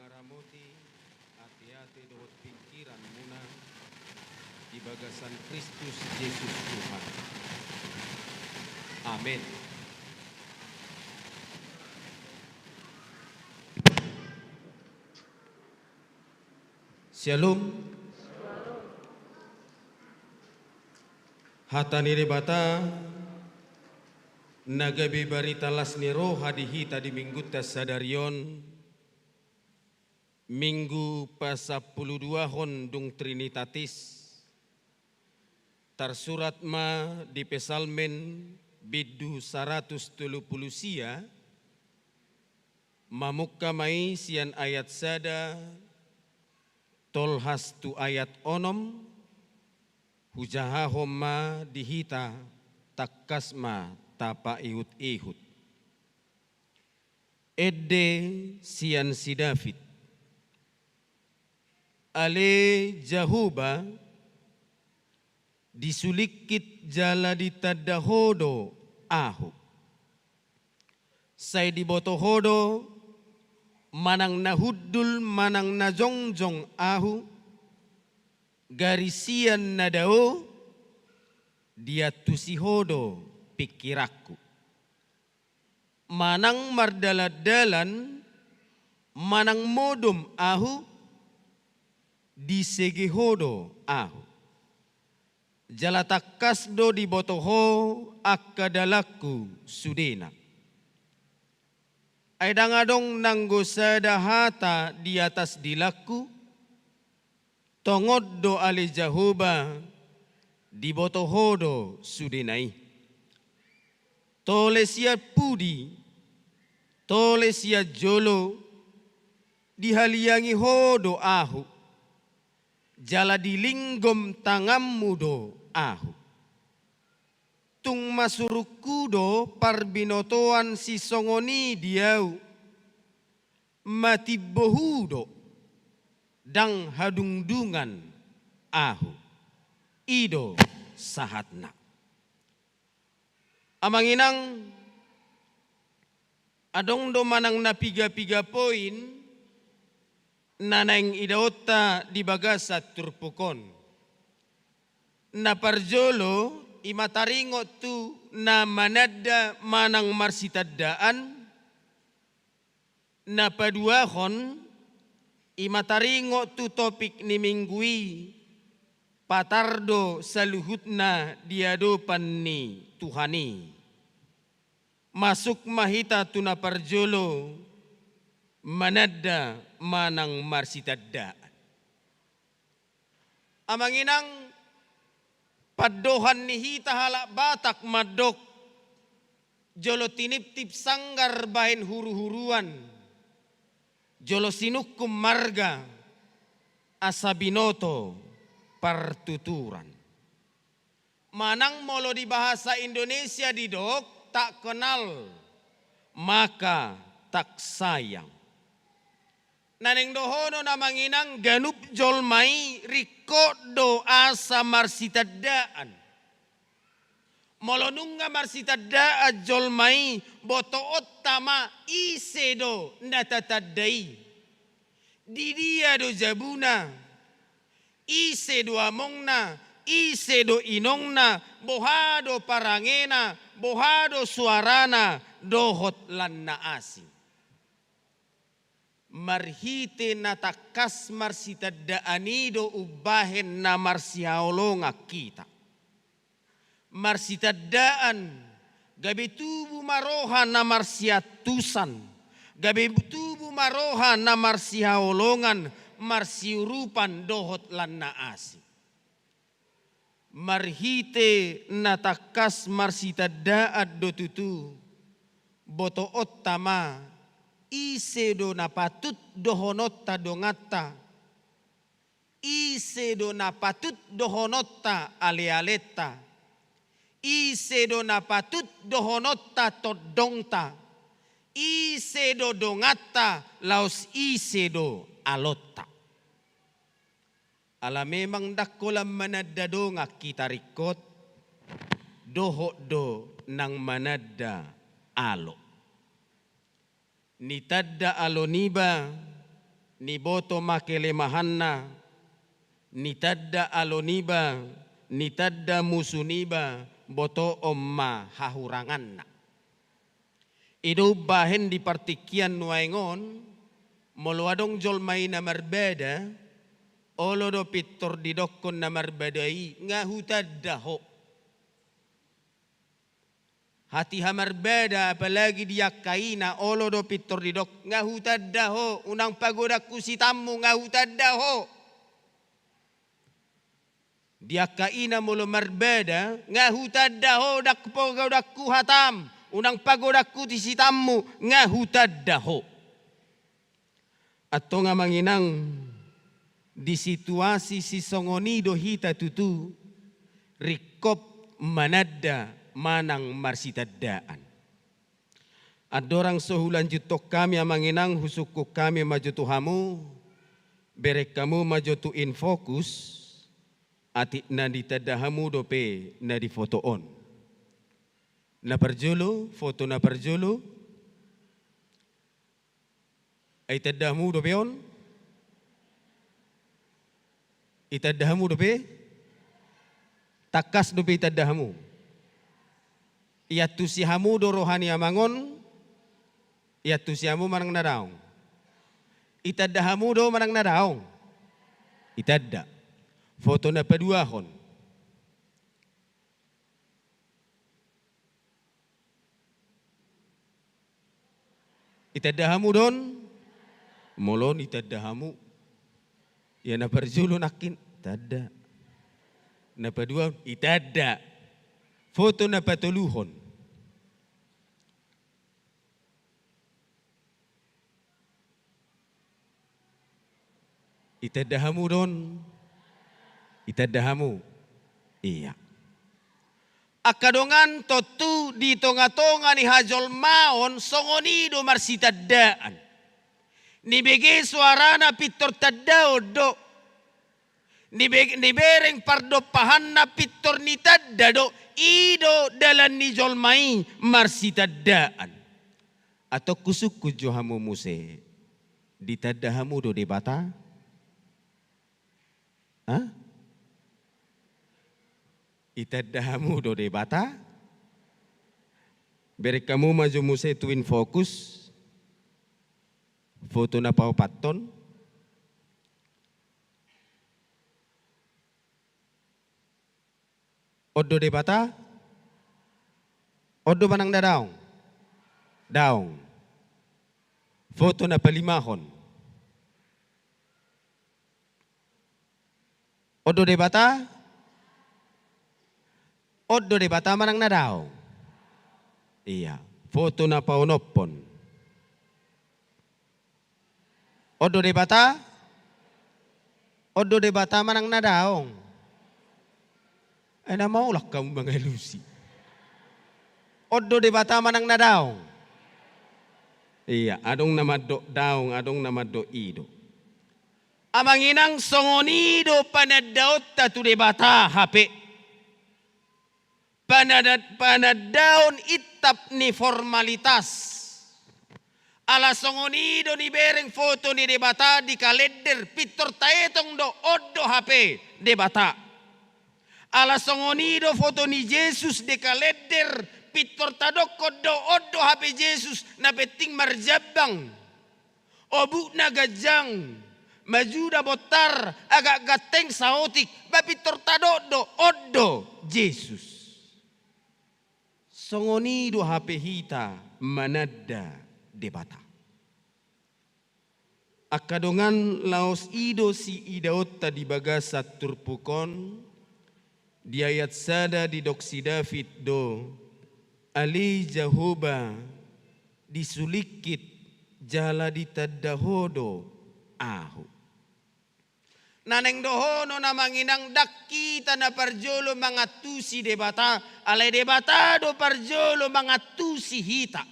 Ramoti ate-ate dohot pingkiranmuna di bagasan Kristus Jesus Tuhan. Amen. Syalom. Hata ni Debata na gabe barita las ni roha di hita di minggunta sadari on, Minggu pasampuluduahon dung Trinitatis, tarsurat ma di Psalmen bindu saratus tolu pulu sia, mamungka ma i sian ayat sada tolhas tu ayat onom, hujahahon ma di hita, tangkas ma tapaihut-ihut. Ende sian si David. Ale Jahowa, disulingkit jala ditanda Ho do ahu. Sai diboto Ho do manang na hundul manang na jongjong ahu, gari sian na dao diantusi Ho do pingkiranku. Manang mardalan-dalan, manang modom ahu, disege Ho do ahu. Jala tangkas do diboto Ho angka dalanku sudena. Ai ndang adong nanggo sada hata di atas dilangku, tongon do ale Jahowa, diboto Ho do sudena i. Tole sian pudi, tole sian jolo, dihaliangi Ho do ahu, jala dilinggom tanganmu do ahu. Tung masurungku do parbinotoan sisongon i di ahu, matimbo Ho do, ndang hadungdungan ahu. I do sahatna. Amang inang, adong do manang na piga-piga poin na naeng idaonta di bagasan turpuk on. Na parjolo, i ma taringot tu na mananda manang marsitandaan. Na paduahon, i ma taringot tu topik ni minggu i, patar do saluhutna di adopan ni Tuhan i. Masuk ma hita tu na parjolo, mananda manang marsitandaan. Amang inang, pandohan ni hita halak Batak mandok, jolo tiniptip sanggar bahen huru-huruan, jolo sinungkun marga asa binoto partuturan. Manang molo di bahasa Indonesia didok, tak kenal maka tak sayang. Na naeng dohonon amang inang, ganup jolma i ringkot do asa marsitandaan. Molo nunga marsitandaan jolma i, botoonta ma ise do na tatanda i. Di dia do jabuna, ise do amongna, ise do inongna, boha do parangena, boha do suarana, dohot lan na asing. Marhite na tangkas marsitandaan i do umbahen na marsihaholongan hita. Marsitandaan, gabe tubu ma roha na marsiantusan, gabe tubu ma roha na marsihaholongan, marsiurupan dohot lan na asing. Marhite na tangkas marsitandaan do tutu, botoonta ma ise do na patut dohononta donganta, ise do na patut dohononta ale-alenta, ise do na patut dohononta tondongta, ise do donganta laos ise do alonta. Ala memang ndang holan mananda dongan hita ringkot, dohot do nang mananda alo. Nitanda alo niba, niboto ma kelemahanna, nitanda alo niba, nitanda musu niba, botoon ma hahuranganna. I do umbahen di partingkian nuaeng on, molo adong jolma i na marbada, olo do pintor didokkon na marbada i, nga hutanda ho. Hatiha marbada, apalagi di angka ina, olo do pintor didok, nga hutanda ho, unang pagodangku sitammu, nga hutanda ho. Di angka ina molo marbada, nga hutanda ho, ndang pagodangku hatam, unang pagodangku sitammu, nga hutanda ho. Antong amang inang, di situasi sisongon i do hita tutu ringkot mananda manang marsitandaan. Andorang so hulanjuthon hami amang inang, husungkun hami ma jo tu hamu, bereng hamu ma jo tu InFocus, atik na ditanda hamu dope na di foto on. Na parjolo, foto na parjolo. Ai tanda hamu dope on? Itanda hamu dope? Tangkas dope itanda hamu? Iantusi hamu do roha ni amang on? Iantusi hamu manang na daong? Itanda hamu do manang na daong? Itanda. Foto na paduahon. Itanda hamu do on? Molo on itanda hamu. Ia na parjolo nangkin, tanda. Na paduahon, itanda. Foto na patoluhon. Itanda hamu do on? Itanda hamu? Ia. Angka dongan, tontu di tongatonga ni hajolmaon songon i do marsitandaan. Nibege soarana pintor tandaon do. Nibe-, nibereng pardompahanna pintor nitanda do. I do dalan ni jolma i marsitandaan. Antong husungkun jo hamu muse, ditanda hamu do Debata? Ha? Itanda hamu do Debata? Bereng hamu ma jo muse tu InFocus. Foto na paopathon. On do Debata? On do manang na daong? Daong. Foto na palimahon. On do Debata? On do Debata manang na daong? Ia. Foto na paonomhon. On do Debata? On do Debata manang na daong? Ai na maulang hamu mangalusi. On do Debata manang na daong? Ia, adong na mandok daong, adong na mandok i do. Amang inang, songon i do panandaonta tu Debata hape. Panada-, panandaon intap ni formalitas. Ala songon i do nibereng foto ni Debata di kalender, pintor taetong do on do hape Debata. Ala songon i do foto ni Jesus di kalender, pintor tadokkon do on do hape Jesus, na penting marjambang. Obukna ganjang, majuda bontar, agak ganteng saotik, ba pintor tadok do, on do Jesus. Songon i do hape hita mananda Debata. Angka dongan, laos i do siidaonta di bagasan turpuk on, di ayat sada didok si David do, ale Jahowa, disulingkit jala ditanda Ho do ahu. Na naeng dohonon amang inang, ndang hita na parjolo mangantusi Debata, alai Debata do parjolo mangantusi hita.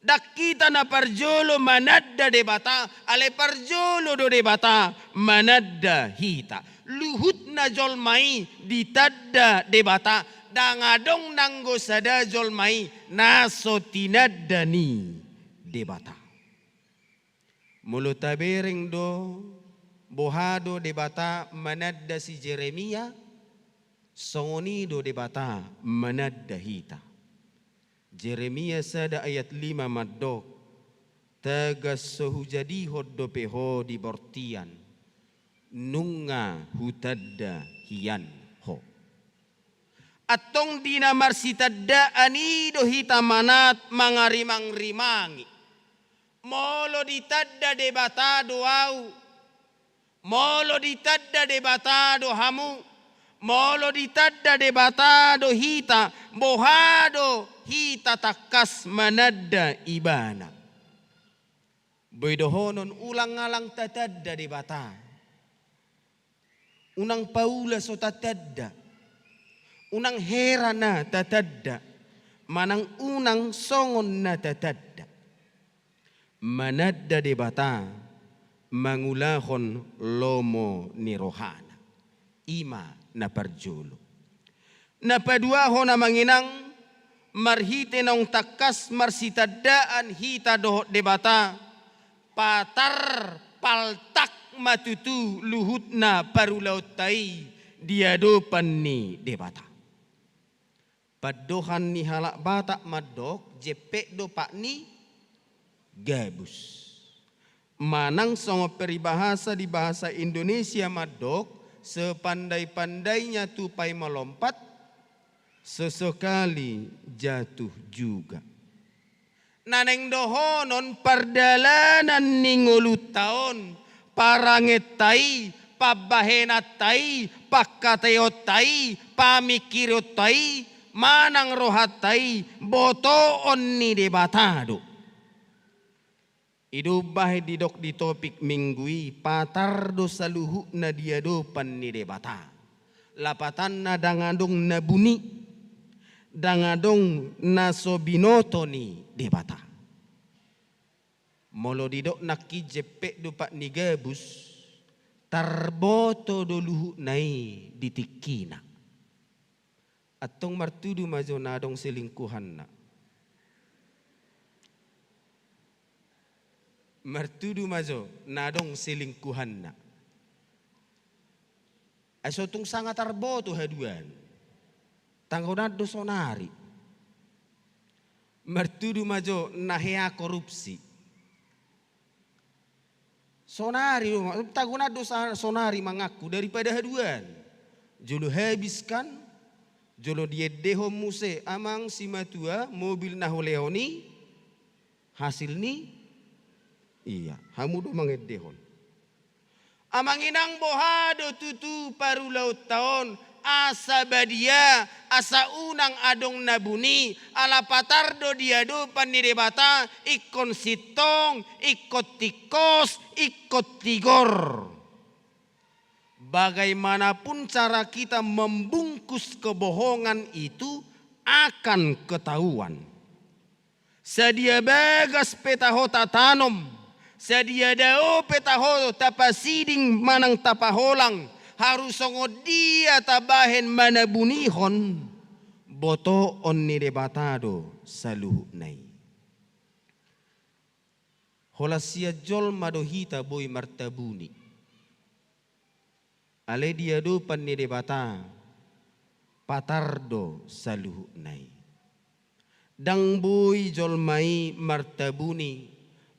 Ndang hita na parjolo mananda Debata, alai parjolo do Debata mananda hita. Luhutna jolma i ditanda Debata, ndang adong nanggo sada jolma i na so tinanda ni Debata. Molo tabereng do boha do Debata mananda si Jeremia, songon i do Debata mananda hita. Jeremia sada ayat lima mandok, tagan so hujadihon dope ho di bortian, nunga hutanda hian ho. Antong di na marsitandaan i do hita manat mangarimang-rimangi. Molo ditanda Debata do ahu, molo ditanda Debata do hamu, molo ditanda Debata do hita, boha do hita tangkas mananda Ibana? Boi dohonon ulang-alang tatanda Debata. Unang paula so tatanda. Unang hera na tatanda. Manang unang songon na tatanda. Mananda Debata mangulahon lomo ni rohana. I ma na parjolo. Na paduahon, amang inang, marhite naung tangkas marsitandaan hita dohot Debata, patar paltak ma tutu luhutna parulaonta i di adopan ni Debata. Pandohan ni halak Batak mandok, jempek do pat ni gabus. Manang songon peribahasa di bahasa Indonesia mandok, sepandai-pandainya tupai melompat, sesekali jatuh juga. Na naeng dohonon pardalanan ni ngolunta on, parangenta i, pambahenanta i, pangkataionta i, pamingkirionta i, manang rohanta i, botoon ni Debata do. I do umbahen didok di topik minggu i, patar do saluhutna di adopan ni Debata. Lapatanna ndang adong na buni, ndang adong na so binoto ni Debata. Molo didok nangkin jempek do pat ni gabus, tarboto do luhutna i di tingkina. Antong martudu ma jo na adong selingkuhanna. Martudu ma jo na adong selingkuhanna. Ai so tung sanga tarboto haduan. Tanggonan do sonari. Martudu ma jo na hea korupsi. Sonari do, tanggonan do sa-, sonari mangaku daripada haduan. Jolo habis kan, jolo diendehon muse, amang simatua, mobil na hulehon i, hasil ni, ia, hamu do mangendehon. Amang inang, boha do tutu parulaonta on, asa badia, asa unang adong na buni, ala patar do di adopan ni Debata, ingkon sintong, ingkon tingkos, ingkon tigor. Bagaimanapun cara kita membungkus kebohongan itu akan ketahuan. Sadia bagas pe taho tatanom, sadia dao pe taho tapasiding manang tapaholang, haru songon dia tabahen manabunihon, botoon ni Debata do saluhutna i. Holan sian jolma do hita boi martabuni. Alai di adopan ni Debata, patar do saluhutna i. Ndang boi jolma i martabuni,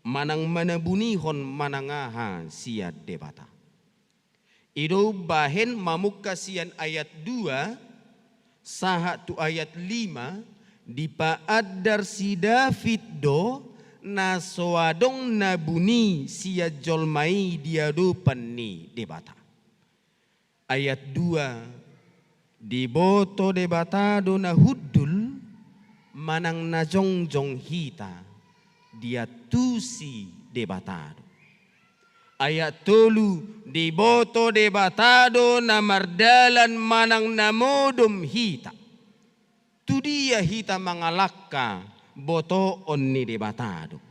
manang manabunihon manang aha sian Debata. I do umbahen mamungka sian ayat dua, sahat tu ayat lima, dipaandar si David do na so adong na buni sian jolma i di adopan ni Debata. Ayat dua, diboto Debata do na hundul, manang na jongjong hita, diantusi Debata do. Ayat tolu, diboto Debata do na mardalan manang na modom hita. Tu dia hita mangalangka, botoon ni Debata do.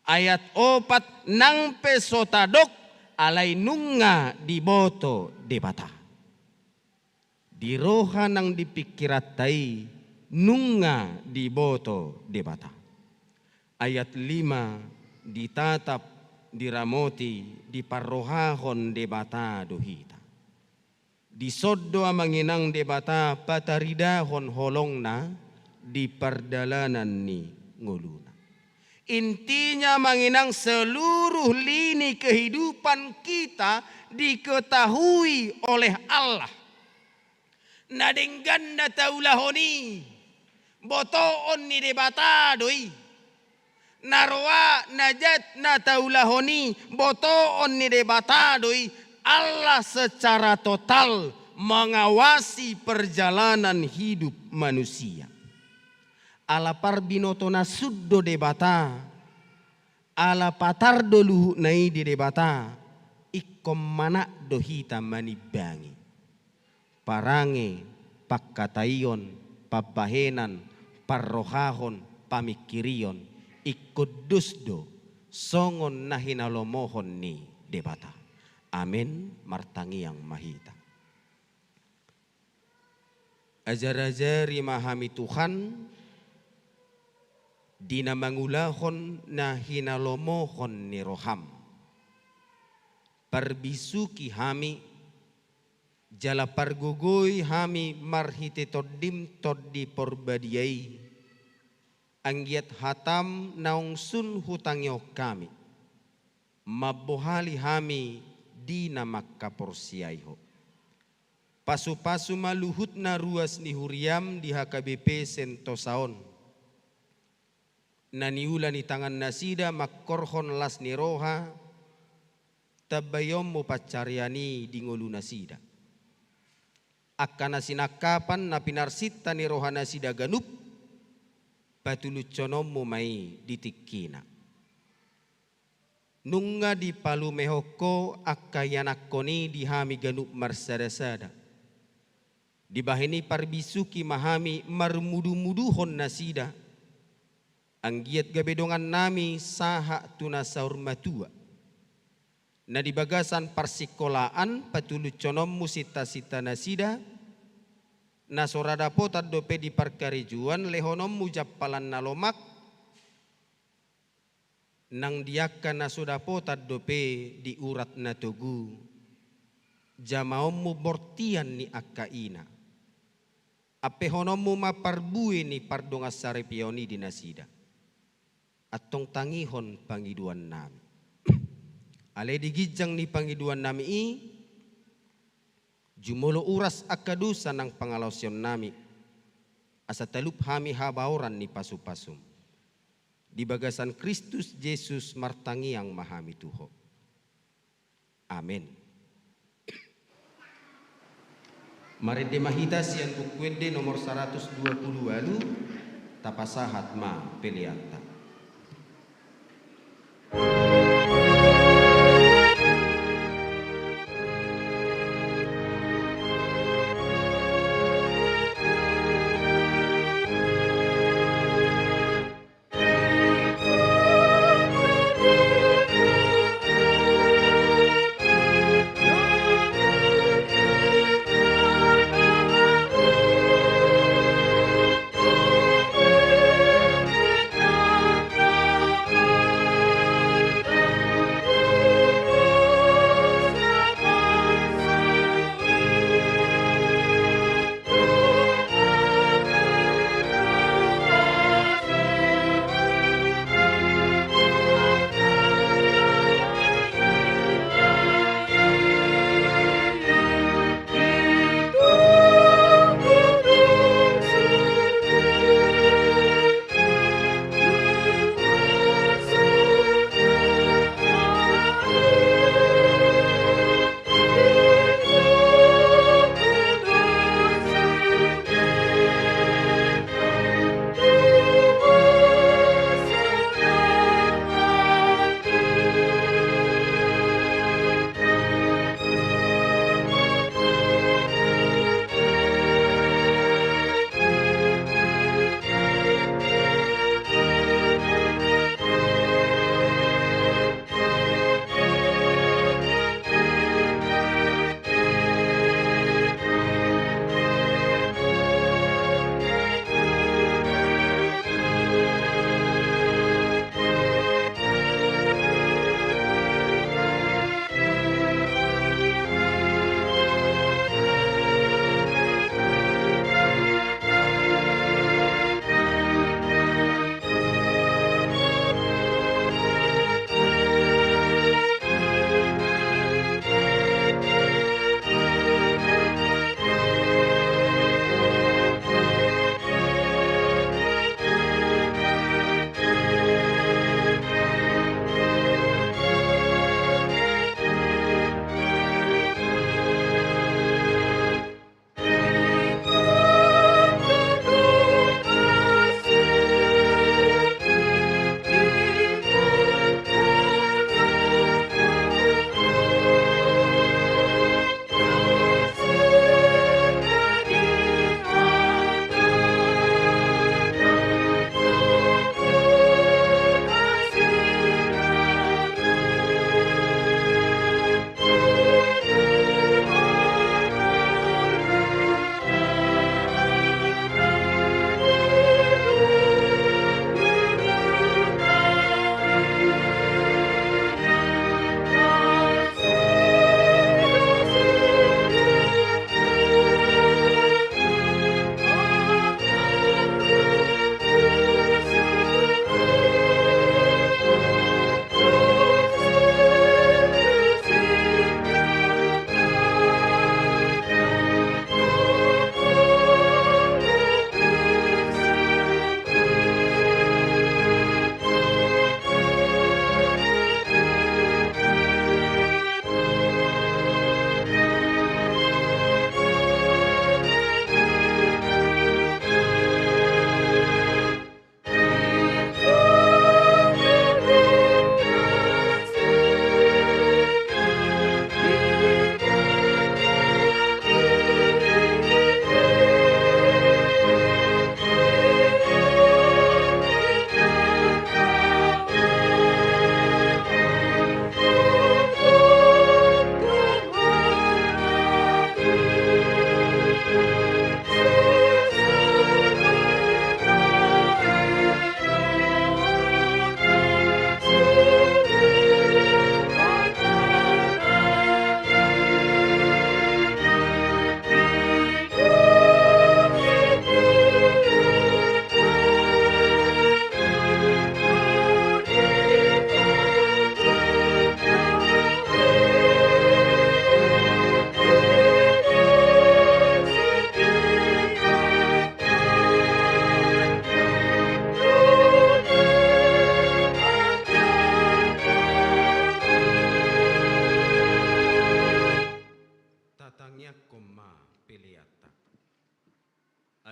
Ayat opat, nang pe so tadok, alai nunga diboto Debata. Di roha nang di pingkiranta i, nunga diboto Debata. Ayat lima, ditatap Diramoti, diparrohahon Debata do hita. Dison do Amang Inang Debata pataridahon holong-Na di pardalanan ni ngoluna. Intinya, Amang Inang, seluruh lini kehidupan kita diketahui oleh Allah. Na denggan na taulahon i, botoon ni Debata do i. Na roa, na jat na taulahon i, botoon ni Debata do i. Allah secara total mengawasi perjalanan hidup manusia. Ala parbinoto na sun do Debata, ala patar do luhut-Na i di Debata, ingkon manat do hita manimbangi. Parange, pangkataion, pambahenan, parrohahon, pamingkirion, ingkon dos do songon na hinalomohon ni Debata. Amen. Martangiang ma hita. Ajar-ajari ma hami, Tuhan, di na mangulahon na hinalomohon ni roham. Parbisuhi hami, jala pargogoi hami marhite Tondim Tondi Porbadia i, anggiat hatam naung sun hutangihon hami, mambohali hami di na mangkaporseai Ho. Pasu-pasu ma luhut na ruas ni huriam di H K B P Sentosa on. Na niula ni tangannasida mangkorhon las ni roha, tambaionmu pansarian i di ngolunasida. Angka na sinangkapan na pinarsinta ni rohanasida ganup, patulushononmu ma i di tingkina. Nunga dipalumehon Ho angka ianakhon i di hami ganup marsada-sada. Dibahen i parbisuhi ma hami marmudu-muduhon nasida, anggiat gabe dongannami sahat tu na saur matua. Na di bagasan parsingkolaan patulushononmu sinta-sinta nasida, na so ra dapotan dope di parkarejoan lehononmu jampalan na lomak, nang di angka na so dapotan dope di urat na togu, jamaonmu bortian ni angka ina. Ampehononmu ma parbue ni pardongansaripeon i di nasida. Antong tangihon pangidoannami. Alai di ginjang ni pangidoannami i, jumolo uras angka dosa nang pangalaosionnami, asa talup hami habaoran ni pasu-pasum. Di bagasan Kristus Jesus martangiang ma hami tu Ho. Amen. Marende ma hita sian Buku Ende nomor saratus dua pulu ualu, tapasahat ma peleanta.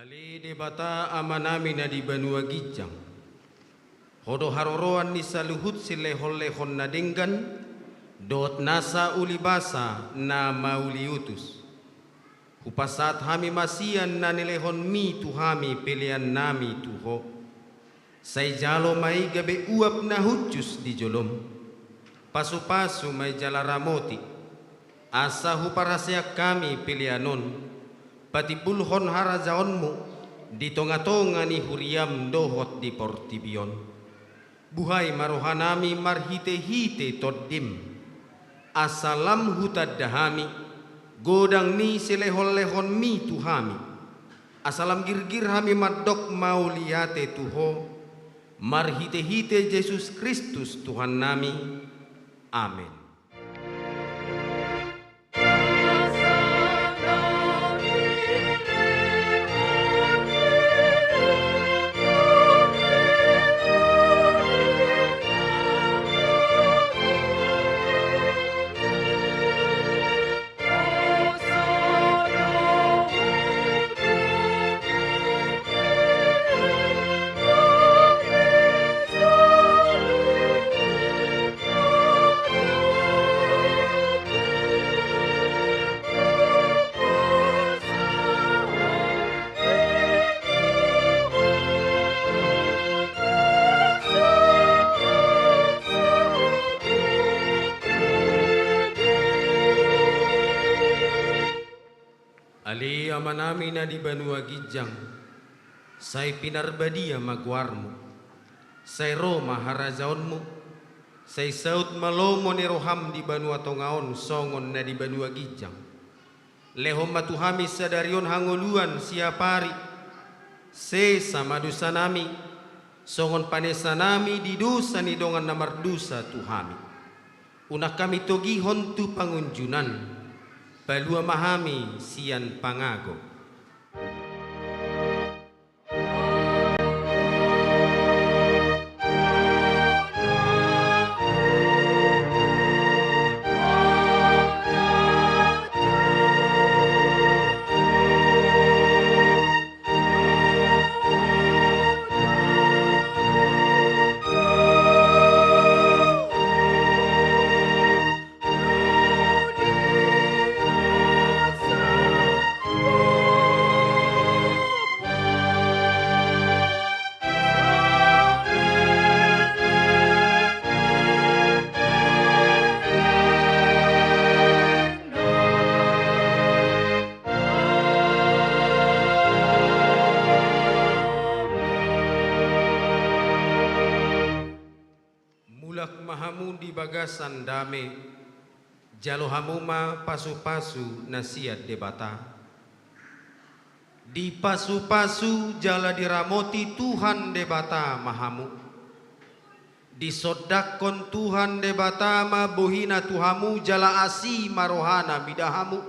Ale Debata Amanami na di banua ginjang, Ho do haroroan ni saluhut silehonlehon na denggan dohot nasa ulibasa na mauliutus. Hupasahat hami ma sian na nilehonMi tu hami peleannami tu Ho. Sai jalo ma i gabe uap na hushus di joloM. Pasupasu ma i jala ramoti, asa huparhaseang hami pelean on patimbulhon harajaonMu di tongatonga ni huriaM dohot di portibi on. Buhai ma rohanami marhitehite TondiM, asa lam hutanda hami godang ni silehonlehonMi tu hami, asa lam girgir hami mandok mauliate tu Ho, marhitehite Jesus Kristus Tuhannami. Amen. Ale Amanami na di banua ginjang, sai pinarbadia ma goarMu. Sai ro ma harajaonMu. Sai saut ma lomo ni rohaM di banua tonga on songon na di banua ginjang. Lehon ma tu hami sadari on hangoluan siapari. Sesa ma dosanami, songon panesanami di dosa ni dongan na mardosa tu hami. Unang hami togihon tu pangunjunan, palua ma hami sian pangago. Mulak ma hamu di bagasan dame, jalo hamu ma pasupasu na sian Debata. Dipasupasu jala diramoti Tuhan Debata ma hamu. Disondangkon Tuhan Debata ma bohiNa tu hamu jala asi ma rohaNa mida hamu.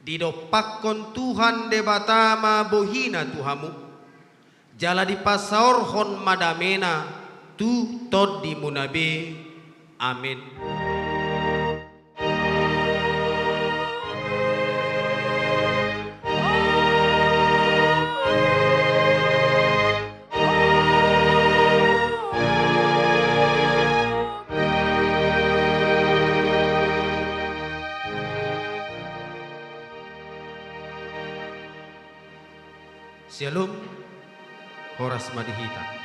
Didompakkon Tuhan Debata ma bohiNa tu hamu, jala dipasaorhon ma dameNa tu tondimuna be. Amen. Syalom, horas ma di hita.